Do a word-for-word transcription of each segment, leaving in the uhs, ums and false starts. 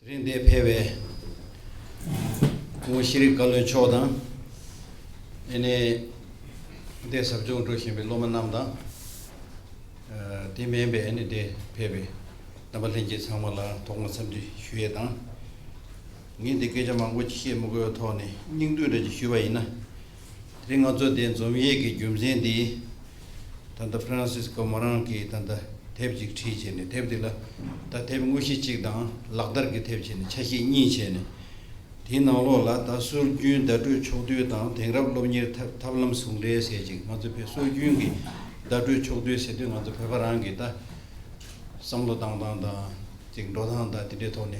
རིང་འདིར་ཕེབས་པའི་སྐུ་ངོ་ཤེས་རིག་བཀའ་བློན་མཆོག་དང་། ཨ་ནི་འདིར་ཟབ་སྦྱོང་འགྲོ་བཞིན་པའི་སློབ་མ་རྣམས་དང་། ཨ། དེ་མིན་པའི་ཨ་ནི་འདིར་ཕེབས་པའི་རྣམ་པ་ལྷན་རྒྱས་ཚང་མ་ལ་ཐོག་མར་འཚམས་འདྲི་ཞུ་ཡས་དང་། ངས་འདི་སྐད་ཆ་མང་པོ་ཅིག་བཤད་མི་དགོས་པའི་ཐོག་ནས་སྙིང་བསྡུས་འདྲ་ཅིག་ཞུས་པ་ཡིན་ན། དེ་རིང་ང་ཚོ་འདིར་འཛོམས་ཡས་ཀྱི་རྒྱུ་མཚན་འདི། ད་ལྟ་ཧྥ་རན་སིས་ཀོ་མོ་རང་གིས་ད་ལྟ་དེབ་ཅིག་བྲིས་བྱས་ནས། དེབ་འདི་ལ་ད་དེབ་དངོས་གཞི་གཅིག་དང་ལག་བསྟར་གྱི་དེབ་བྱས་ནས་ཆ་ཤས་གཉིས་བྱས་ནས། དེའི་ནང་ལོགས་ལ་ད་སྲོལ་རྒྱུན་བརྡ་སྤྲོད་ཕྱོགས་བསྡུས་དང་དེང་རབས་སློབ་གཉེར་ཐབས་ཐབས་ལམ་ཟུང་འབྲེལ་ཟེར་ཅིག་ང་ཚོ་བོད་སྲོལ་རྒྱུན་གྱི་བརྡ་སྤྲོད་ཕྱོགས་བསྡུས་ཟེར་དུས། ང་ཚོ་བོད་པ་རང་གི་ད་བསམ་བློ་བཏང་སྟངས་དང་ཅིག་འགྲོ་སྟངས་དང་དེ་འདྲའི་ཐོག་ནས།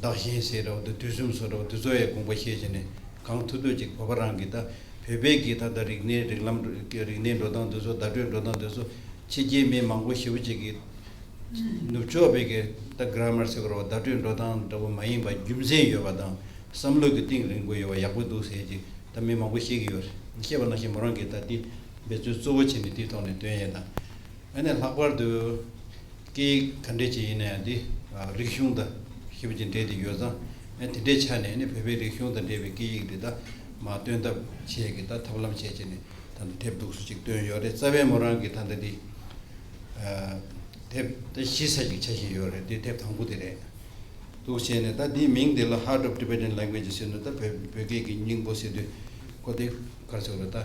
བདག་གཞན་ཟེར་འདྲ་བོ་དང་དུས་གསུམ་ཟེར་འདྲ་བོ་དེ་ཚོ་ཡང་དགོངས་པ་བཞེས་བྱས་ནས། གང་ཐུབ་ཐུབ་ཅིག་བོད་པ་རང་གི་ད་བོད་པའི་གི་ད་ལྟ་རིག་གནས་རིགས་ལམ། རིག་གནས་འགྲོ་སྟངས་དེ་ཚོ། བརྡ་སྤྲོད་འགྲོ་སྟངས་དེ་ཚོ་ཕྱི་རྒྱལ་མི་མང་པོ་ཞེ་པོ་ཅིག་གིས་ནུབ་ཕྱོགས་པའི་གི་ད་གྷ་ར་མར་ཟེར་དགོས་རེད་པ། བརྡ་སྤྲོད་འགྲོ་སྟངས་འདྲ་བོ་མ་ཡིན་པ། རྒྱུ་མཚན་ཡོད་པ་དང་བསམ་བློ་གི་གཏིང་རིང་པོ་ཡོད་པ་ཡག་པོ་འདུག་ཟེར་ཅིག་ད་མི་མང་པོ་བཤད་ཀྱི་ཡོད་རེད། བཤད་པ་ནང་བཞིན་མོ་རང་གིས་ད་འདི་འབད་བརྩོན་གཙོ་བོ་བྱས་ནས་དེའི་ཐོག་ནས་སྟོན་ཡས་དང་། ཨ་ནི་ལྷག་པར་དུ་སྐད་ཡིག་ག་འདྲས་ཅིག་ཡིན་ན་ཡང་འདི་རིག་གཞུང་དང་ཞེ་པོ་ཅིག་འབྲེལ་ཏེ་ཡོད་ཙང་། ཨ། དེ་འདྲའི་ཆ་ནས་ནི་བོད་པའི་རིག་གཞུང་དང་འབྲེལ་བའི་སྐད་ཡིག་འདི་ད་མར་སྟོན་ཐབས་བྱས་ཀྱི་ད་ཐབས་ལམ་བྱས་བྱས་ནས་ད་ལྟ་དེབ་འདུག་སེ་ཅིག་བཏོན་ཡོད་རེད། རྩ་བའི་མོ་རང་གི་ད་ལྟ་འདི། ཨ། དེབ་ད་བཞི་ཙམ་ཅིག་ཆ་བཞག་ཡོད་རེད། འདི་དེབ་དང་པོ་དེ་རེད། འདུག་བྱས་ནས་ད་འདིའི་མིང་འདི་ལ་Heart of Tibetan Language ཟེར་ནས། ད་བོད་བོད་སྐད་ཀྱི་སྙིང་པོ་ཟེར་དུས་ཁོ་དེ་ག་རེ་ཟེར་དགོས་རེད། ད་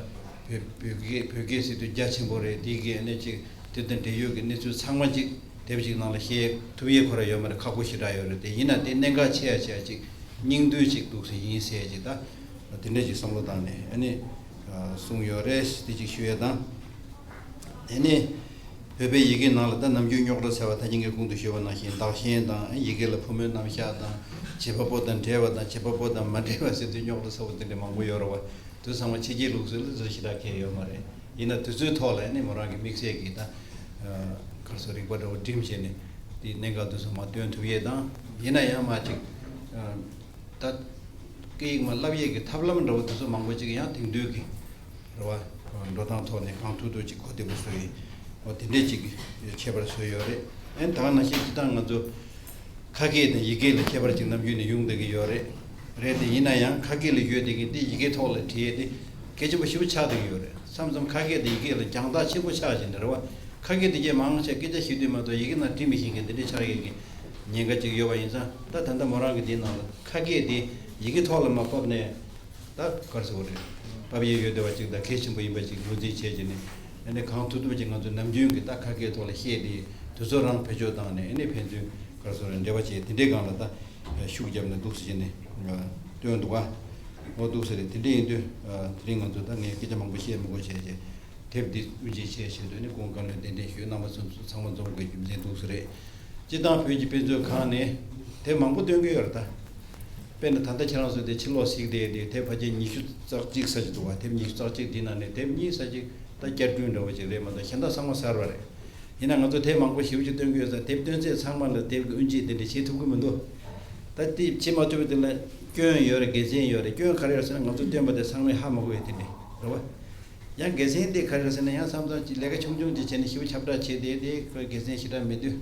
བོད་བོད་སྐད་བོད་སྐད་ཟེར་དུས་རྒྱ་ཆེན་པོ་རེད། དེ་གི་ཨ་ནི་ཅིག་དེ་དང་འབྲེལ་ཡོད་ཀྱི་གནས་ཚུལ་ཚང་མ་ཅིག་དེབ་ཅིག་ནང་ལ་བཤད་ཐུབ་ཡས་ཁོ་རང་ཡོད་མ་རེད། ཁག་པོ་ཞེ་དྲག་ཡོད་རེད། དེ་ཡིན་ན་དེ་གནད་འགག་ཆེ་ཡ་ཆེ་ཡ་ཅིག་སྙིང་བསྡུས་ཅིག་འདུག་སེ་ཡིན་ཟེར་ཅིག་ད་དེ་འདྲ་ཅིག་བསམ་བློ་བཏང་ནས་ཨ་ནི་གསུངས་ཡོད་རེད། དེ་ཅིག་ཞུ་ཡས་དང་། དེ་ནས་བོད་པའི་ཡི་གེ་ནང་ལ་ད་ནམ་རྒྱུན་རྙོག་དྲ་ཟེར་བ། ད་ཉིན་གྱི་གོང་དུ་ཞུས་པ་ནང་བཞིན་བདག་གཞན་དང་། ཡི་གེ་ལ་ཕོ་མོའི་རྣམ་གཞག་དང་། བྱེད་པ་པོ་དང་འབྲེལ་བ་དང་། བྱེད་པ་པོ་དང་མ་འབྲེལ་བ་ཟེར་དུས་རྙོག་དྲ་ཚ་པོ་དེ་འདྲ་མང་པོ་ཡོད་རེད་པ། དེ་ཚང་མ་ཕྱི་རྒྱལ་ལུགས་སྲོལ་ལ་བཟོ་ཞེ་དྲག་གང་ཡང་ཡོད་མ་རེད། ཡིན་ན་དེ་ཚོའི་ཐོག་ལ་ནི་མོ་རང་གི་དམིགས་བསལ་གྱི་ད་ག་རེ་ཟེར། རིག་པ་འདྲ་བོ་བསྒྲིམས་བྱས་ནས་དེའི་གནད་འགག་དེ་ཚོ་མར་སྟོན་ཐུབ་ཡས་དང་། ཡིན་ན་ཡང་མར་ཅིག་ད་སྐད་ཡིག་མར་བསླབ་ཡས་ཀྱི་ཐབས་ལམ་འདྲ་བོ་དེ་ཚོ་མང་པོ་ཅིག་ཡང་དེང་དུས་ཀྱི་རེད་པ། འགྲོ་སྟངས་ཐོག་ནས་གང་ཐུབ་ཐུབ་ཅིག་གོ་བདེ་པོ་བཟོ་ཡས། འོ། དེ་འདྲས་ཅིག་ཁྱད་པར་བཟོས་ཡོད་རེད། ཨ་ནི་ད་ག་ནང་བཞིན་སྤྱིར་བཏང་ང་ཚོ་ཁ་སྐད་དང་ཡིག་སྐད་ལ་ཁྱད་པར་ཅིག་ནམ་རྒྱུན་ནས་ཡོང་བསྡད་ཀྱི་ཡོད་རེད། རེད་དེ། ཡིན་ན་ཡང་ཁ་སྐད་ལ་ཡོད་བསྡད་མཁན་དེ་ཡི་གེའི་ཐོག་ལ་བྲིས་ཡས་དེ་གལ་ཆེན་པོ་ཞེ་པོ་ཆགས་བསྡད་ཀྱི་ཡོད་རེད། མཚམས་མཚམས་ཁ་སྐད་དེ་ཡི་གེ་ལ་རྒྱང་ཐག་ཆེན་པོ་ཆགས་བྱས་ནས་རེད་པ། ཁ་སྐད་དེ་གས་མང་ཆེ་སྐད་ཆ་བཤད་དུས་མ་གཏོགས་ཡི་གེ་ནང་བྲིས་མི་ཤེས་མཁན་དེ་འདྲས་ཆགས་ཡས་ཀྱི་ཉེན་ཁ་ཅིག་ཡོད་པ་ཡིན་ཙང་། ད་ད་ལྟ་མོ་རང་གི་དེའི་ནང་ལ་ཁ་སྐད་དེ་ཡི་གེ་ཐོག་ལ་མར་ཕབ་ནས། ད་ག་རེ་ཟེར་དགོས་རེད། ཕབ་ཡས་ཡོད་བསྡད་པ་ཅིག་དང་གལ་ཆེན་པོ་ཡིན་པ་ཅིག་ངོས་འཛིན་བྱས་བྱས་ནས། ཨ་ནི་གང་ཐུབ་ཐུབ་ཅིག་ང་ཚོ་ནམ་རྒྱུན་གྱི་ད་ཁ་སྐད་ཐོག་ལ་བཤད་དེ་དེ་ཚོ་རང་བེད་སྤྱོད་བཏང་ནས། ཨ་ནི་ཕན་ཚུན་ག་རེ་ཟེར་དགོས་རེད། འབྲེལ་བ་བྱས། དེ་འདྲའི་སྒང་ལ་ད་ཤུགས་བརྒྱབ་ནས་འདུག་སེ་བྱས་ནས་སྟོན་འདུག་ག་འོ། འདུག་སེ་རེད། དེ་འདྲ་ཡིན་དུས་ཨ་དེ་རིང་ང་ཚོ་ད་ངས་སྐད་ཆ་མང་པོ་བཤད་མི་དགོས་བྱས་བྱས། དེབ་འདི་དབུ་འབྱེད་བྱས་བཞིན་དུ་ནི་སྐུ་ངོ་བཀའ་བློན་གདན་འདྲེན་ཞུས། རྣམ་པ་ཚོ་ཚང་མ་འཛོམས་དགོས་རྒྱུ་མཚན་འདུག་སེ་རེད། སྤྱིར་བཏང་བོད་ཀྱི་དཔེ་མཛོད་ཁང་ནས་དེབ་མང་པོ་བཏོན་གྱི་ཡོད་རེད་ད། དཔེར་ན་ད་ལྟ་ཁྱེད་རང་ཚོ་དེ་ཕྱི་ལོགས་གཟིགས་བསྡད་དེ། དེབ་ཕལ་ཆེར་ཉི་ཤུ་རྩ་གཅིག་ཙམ་ཅིག་འདུག་ག་དེབ་ཉི་ཤུ་རྩ་གཅིག་འདི་ནང་ནས་དེབ་གཉིས་ཙམ་ཅིག་ད་བསྐྱར་སྐྲུན་འདྲ་བོ་ཅིག་རེད་མ་གཏོགས་གཞན་དག་ཚང་མ་གསར་བ་རེད། ཡིན་ན་ང་ཚོ་དེབ་མང་པོ་ཞེ་པོ་ཅིག་བཏོན་གྱི་ཡོད་ཙང་དེབ་བཏོན་ཚད་ཚང་མ་ལ་དེབ་ཀྱི་དབུ་འབྱེད་དེ་འདྲ་བྱེད་ཐུབ་ཀྱི་མི་འདུག་ད་དེ་བྱེད་མ་ཐུབ་པ་དེ་ལ་སྐྱོན་ཡོད་རེད། དགེ་མཚན་ཡོད་རེད། སྐྱོན་ག་རེ་ཡོད་ཟེར་ན། ང་ཚོ་བཏོན་པ་དེ་ཚང་མས་ཧ་མ་གོ་ཡས་དེ་འདྲ་རེད་པ། ཡང་དགེ་མཚན་དེ་ག་རེ་རེད་ཟེར་ན། ཡང་མཚམས་མཚམས་ཅིག་ལས་ཀ་ཆུང་ཆུང་ཅིག་བྱས་ནས་ཞེ་པོ་ཁྱབ་བསྒྲགས་བྱས་ཏེ། དེ་ཁོའི་དགེ་མཚན་ཞེ་དྲག་མེད་དུས་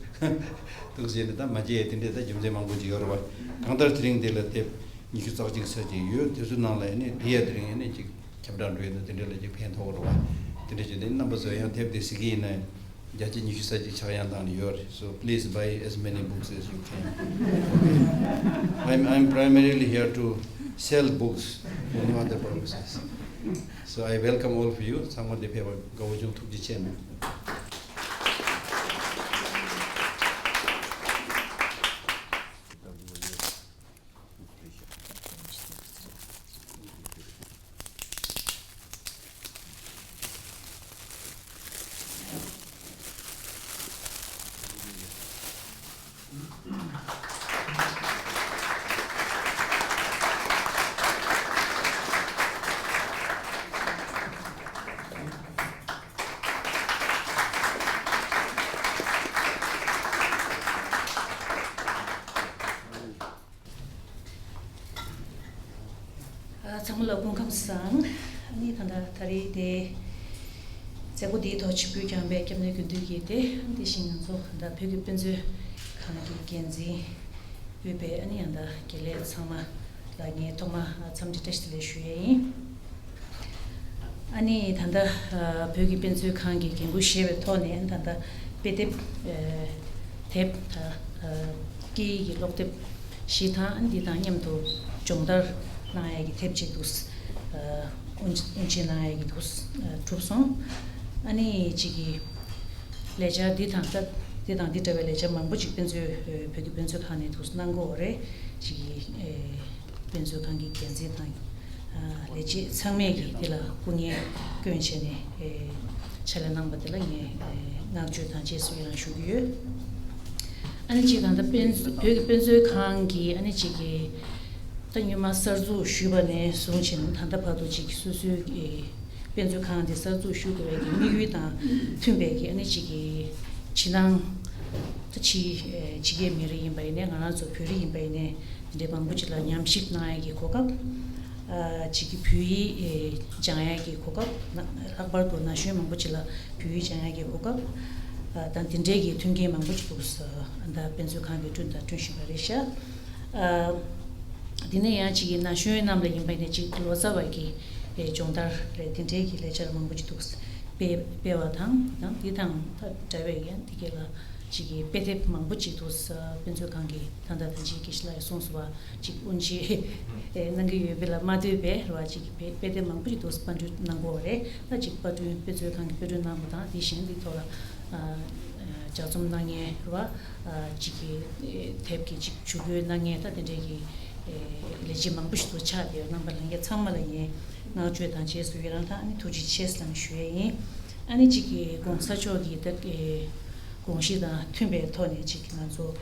འདུག་ཟེར་ནས་ད་མ་བྱས་ཡས་དེ་འདྲས་ད་རྒྱུ་མཚན་མང་པོ་ཅིག་ཡོད་རེད་པ། གང་ལྟར་དེ་རིང་འདི་ལ་དེབ་ཉི་ཤུ་རྩ་གཅིག་ཙམ་ཅིག་ཡོད། དེ་ཚོའི་ནང་ལ་ཨ་ནི་འདི་ཡ་དེ་རིང་ཨ་ནི་ཅིག་ཁྱབ་བསྒྲགས་འགྲོ་ཡས་དང་དེ་འདྲས་ལ་ཅིག་ཕན་ཐོགས་རེད་པ། དེ་འདྲས་བྱས་ཏེ་རྣམ་པ་ཚོ་ཡང་དེབ་དེ་གཟིགས་ཀྱི་ཡིན་ན། བརྒྱ་ཆ་ཉི་ཤུ་ཙམ་ཅིག་ཆག་ཡང་བཏང་ནས་ཡོད་རེད། So please buy as many books as you can. I'm, I'm primarily here to sell books, no other purposes. So I welcome all of you. ཚང་མ་འདིར་ཕེབས་པར་དགའ་པོ་བྱུང་། ཐུགས་རྗེ་ཆེ་གནང་། ཨ། ཚང་མ་ལ་སྐུ་ཁམས་བཟང་། ཨ་ནི་ད་ལྟ་ད་རེས་དེ་མཛད་སྒོ་འདིའི་ཐོག་ཆིབས་བསྒྱུར་བསྐྱངས་པའི་སྐྱབས་གནས་དགེ་འདུན་གྱིས་དེ། དེ་བཞིན་ང་ཚོ་ད་ལྟ་བོད་ཀྱི་དཔེ་མཛོད་ཁང་གི་འགན་འཛིན་ ཡོད་པའི་ཨ་ནི་ཡང་ད་དགེ་ལས་ཚང་མ་ལ་ངས་ཐོག་མ་འཚམས་འདྲི་བཀྲ་ཤིས་བདེ་ལེགས་ཞུ་ཡས་ཡིན། ཨ་ནི་ད་ལྟ་བོད་ཀྱི་དཔེ་མཛོད་ཁང་གི་འགན་འཁུར་བཞེས་པའི་ཐོག་ནས་ད་ལྟ་དཔེ་དེབ་དེབ་ད་སྐད་ཡིག་གི་ཀློག་དེབ་བཞི་དང་འདི་དང་མཉམ་དུ་སྦྱོང་བརྡར་གནང་ཡས་ཀྱི་དེབ་ཅིག་འདུག་དབུ་འབྱེད་གནང་ཡས་ཀྱི་འདུག་གྲུབ་སོང་། ཨ་ནི་ཅིག་གི་ལས་འཆར་འདི་དང་ད་འདི་དང་འདི་འདྲ་བའི་ལས་འཆར་མང་པོ་ཅིག་དཔེ་མཛོད་བོད་ཀྱི་དཔེ་མཛོད་ཁང་ནས་འདུག་གནང་གི་ཡོད་རེད། ཅིག་གི་དཔེ་མཛོད་ཁང་གི་འགན་འཛིན་དང་ལས་བྱེད་ཚང་མས་ཀྱིས་འདི་ལ་སྐུ་ངལ་བསྐྱོན་བྱས་ནས་ཕྱག་ལས་གནང་པ་དེ་ལ་ངས་བསྔགས་བརྗོད་དང་བཅས་སུ་ཡང་ཞུ་གི་ཡོད། ཨ་ནི་ཅིག་གང་ལྟར་དཔེ་བོད་ཀྱི་དཔེ་མཛོད་ཁང་གི་ཨ་ནི་ཅིག་གི་ད་སྔོན་མ་གསར་འཛུགས་ཞུས་པ་ནས་བཟུང་བྱས་ནས་ད་ལྟ་བར་དུ་ཅིག་སོ་སོའི་གི་དཔེ་མཛོད་ཁང་འདི་གསར་འཛུགས་ཞུ་དགོས་པའི་གི་དམིགས་ཡུལ་དང་མཐུན་པའི་གི་ཨ་ནི་ཅིག་གི་ཕྱི་ནང་ད་ཕྱི་ཕྱི་རྒྱལ་མི་རིགས་ཡིན་པ་ཡིན་ནའི་ང་རང་ཚོ་བོད་རིགས་ཡིན་པ་ཡིན་ནའི་འདི་འདྲའི་མང་པོ་ཅིག་ལ་ཉམས་ཞིབ་གནང་ཡས་ཀྱི་གོ་སྐབས། ཨ་ཅིག་གི་བོད་ཡིག་སྦྱང་ཡས་ཀྱི་གོ་སྐབས། ལྷག་པར་དུ་ན་གཞོན་མང་པོ་ཅིག་ལ་བོད་ཡིག་སྦྱང་ཡས་ཀྱི་གོ་སྐབས་དང་དེ་འབྲེལ་གྱི་མཐུན་རྐྱེན་མང་པོ་ཅིག་འདུག་ཟེར་ད་དཔེ་མཛོད་ཁང་གིས་བསྐྲུན་དང་བསྐྲུན་བཞིན་པ་རེད་ཤག་འདི་ནས་ཡང་ཅིག་གི་ན་གཞོན་རྣམས་ལ་ཡིན་པ་ཡིན་ན་ཅིག་ལོ་ཙཱ་བ་གི་སྦྱོང་བརྡར་རེད། དེ་འབྲེལ་གྱི་ལས་འཆར་མང་པོ་ཅིག་འདུག་སྤེལ་སྤེལ་བ་དང་ཡང་འདི་དང་ད་འདྲ་བའི་ཡང་འདི་གས་ལ་ཅིག་གི་དཔེ་དེབ་མང་པོ་ཅིག་འདུག་དཔེ་མཛོད་ཁང་གིས་ད་ལྟ་ད་ཅིག་དགེ་བཤེས་ལགས་ཀྱིས་གསུངས་སོང་བ་ཅིག་དབུ་འབྱེད་གནང་གི་ཡོད་པ་ལ་མ་ལྟོས་པའི་རེད་བ། ཅིག་གི་དཔེ་དེབ་མང་པོ་ཅིག་འདུག་པར་སྐྲུན་གནང་གི་ཡོད་རེད། ད་ཅིག་པར་སྐྲུན་དཔེ་མཛོད་ཁང་གིས་པར་སྐྲུན་གནང་བ་དང་དེ་བཞིན་འདི་ཐོག་ལ་ལྗགས་རྩོམ་གནང་མཁན་རེད་བ། ཅིག་གི་དེབ་ཀྱི་ཅིག་ཇུས་འགོད་གནང་མཁན་ད་དེ་འདྲའི་གི་ལས་བྱེད་མང་པོ་ཞིག་ཏུ་ཆགས་བསྡད་ཡོད། རྣམ་པ་ལྷན་རྒྱས་ཚང་མ་ལ་ངས་བསྔགས་བརྗོད་དང་བཅས་སུ་ཡི་རང་དང་ཨ་ནི་ཐུགས་རྗེ་ཆེ་ཟེར་ཞུ་ཡས་ཡིན། ཨ་ནི་ཅིག་གི་༸གོང་ས་མཆོག་གི་ད་དགོངས་གཞི་དང་མཐུན་པའི་ཐོག་ནས་ཅིག་ང་ཚོ་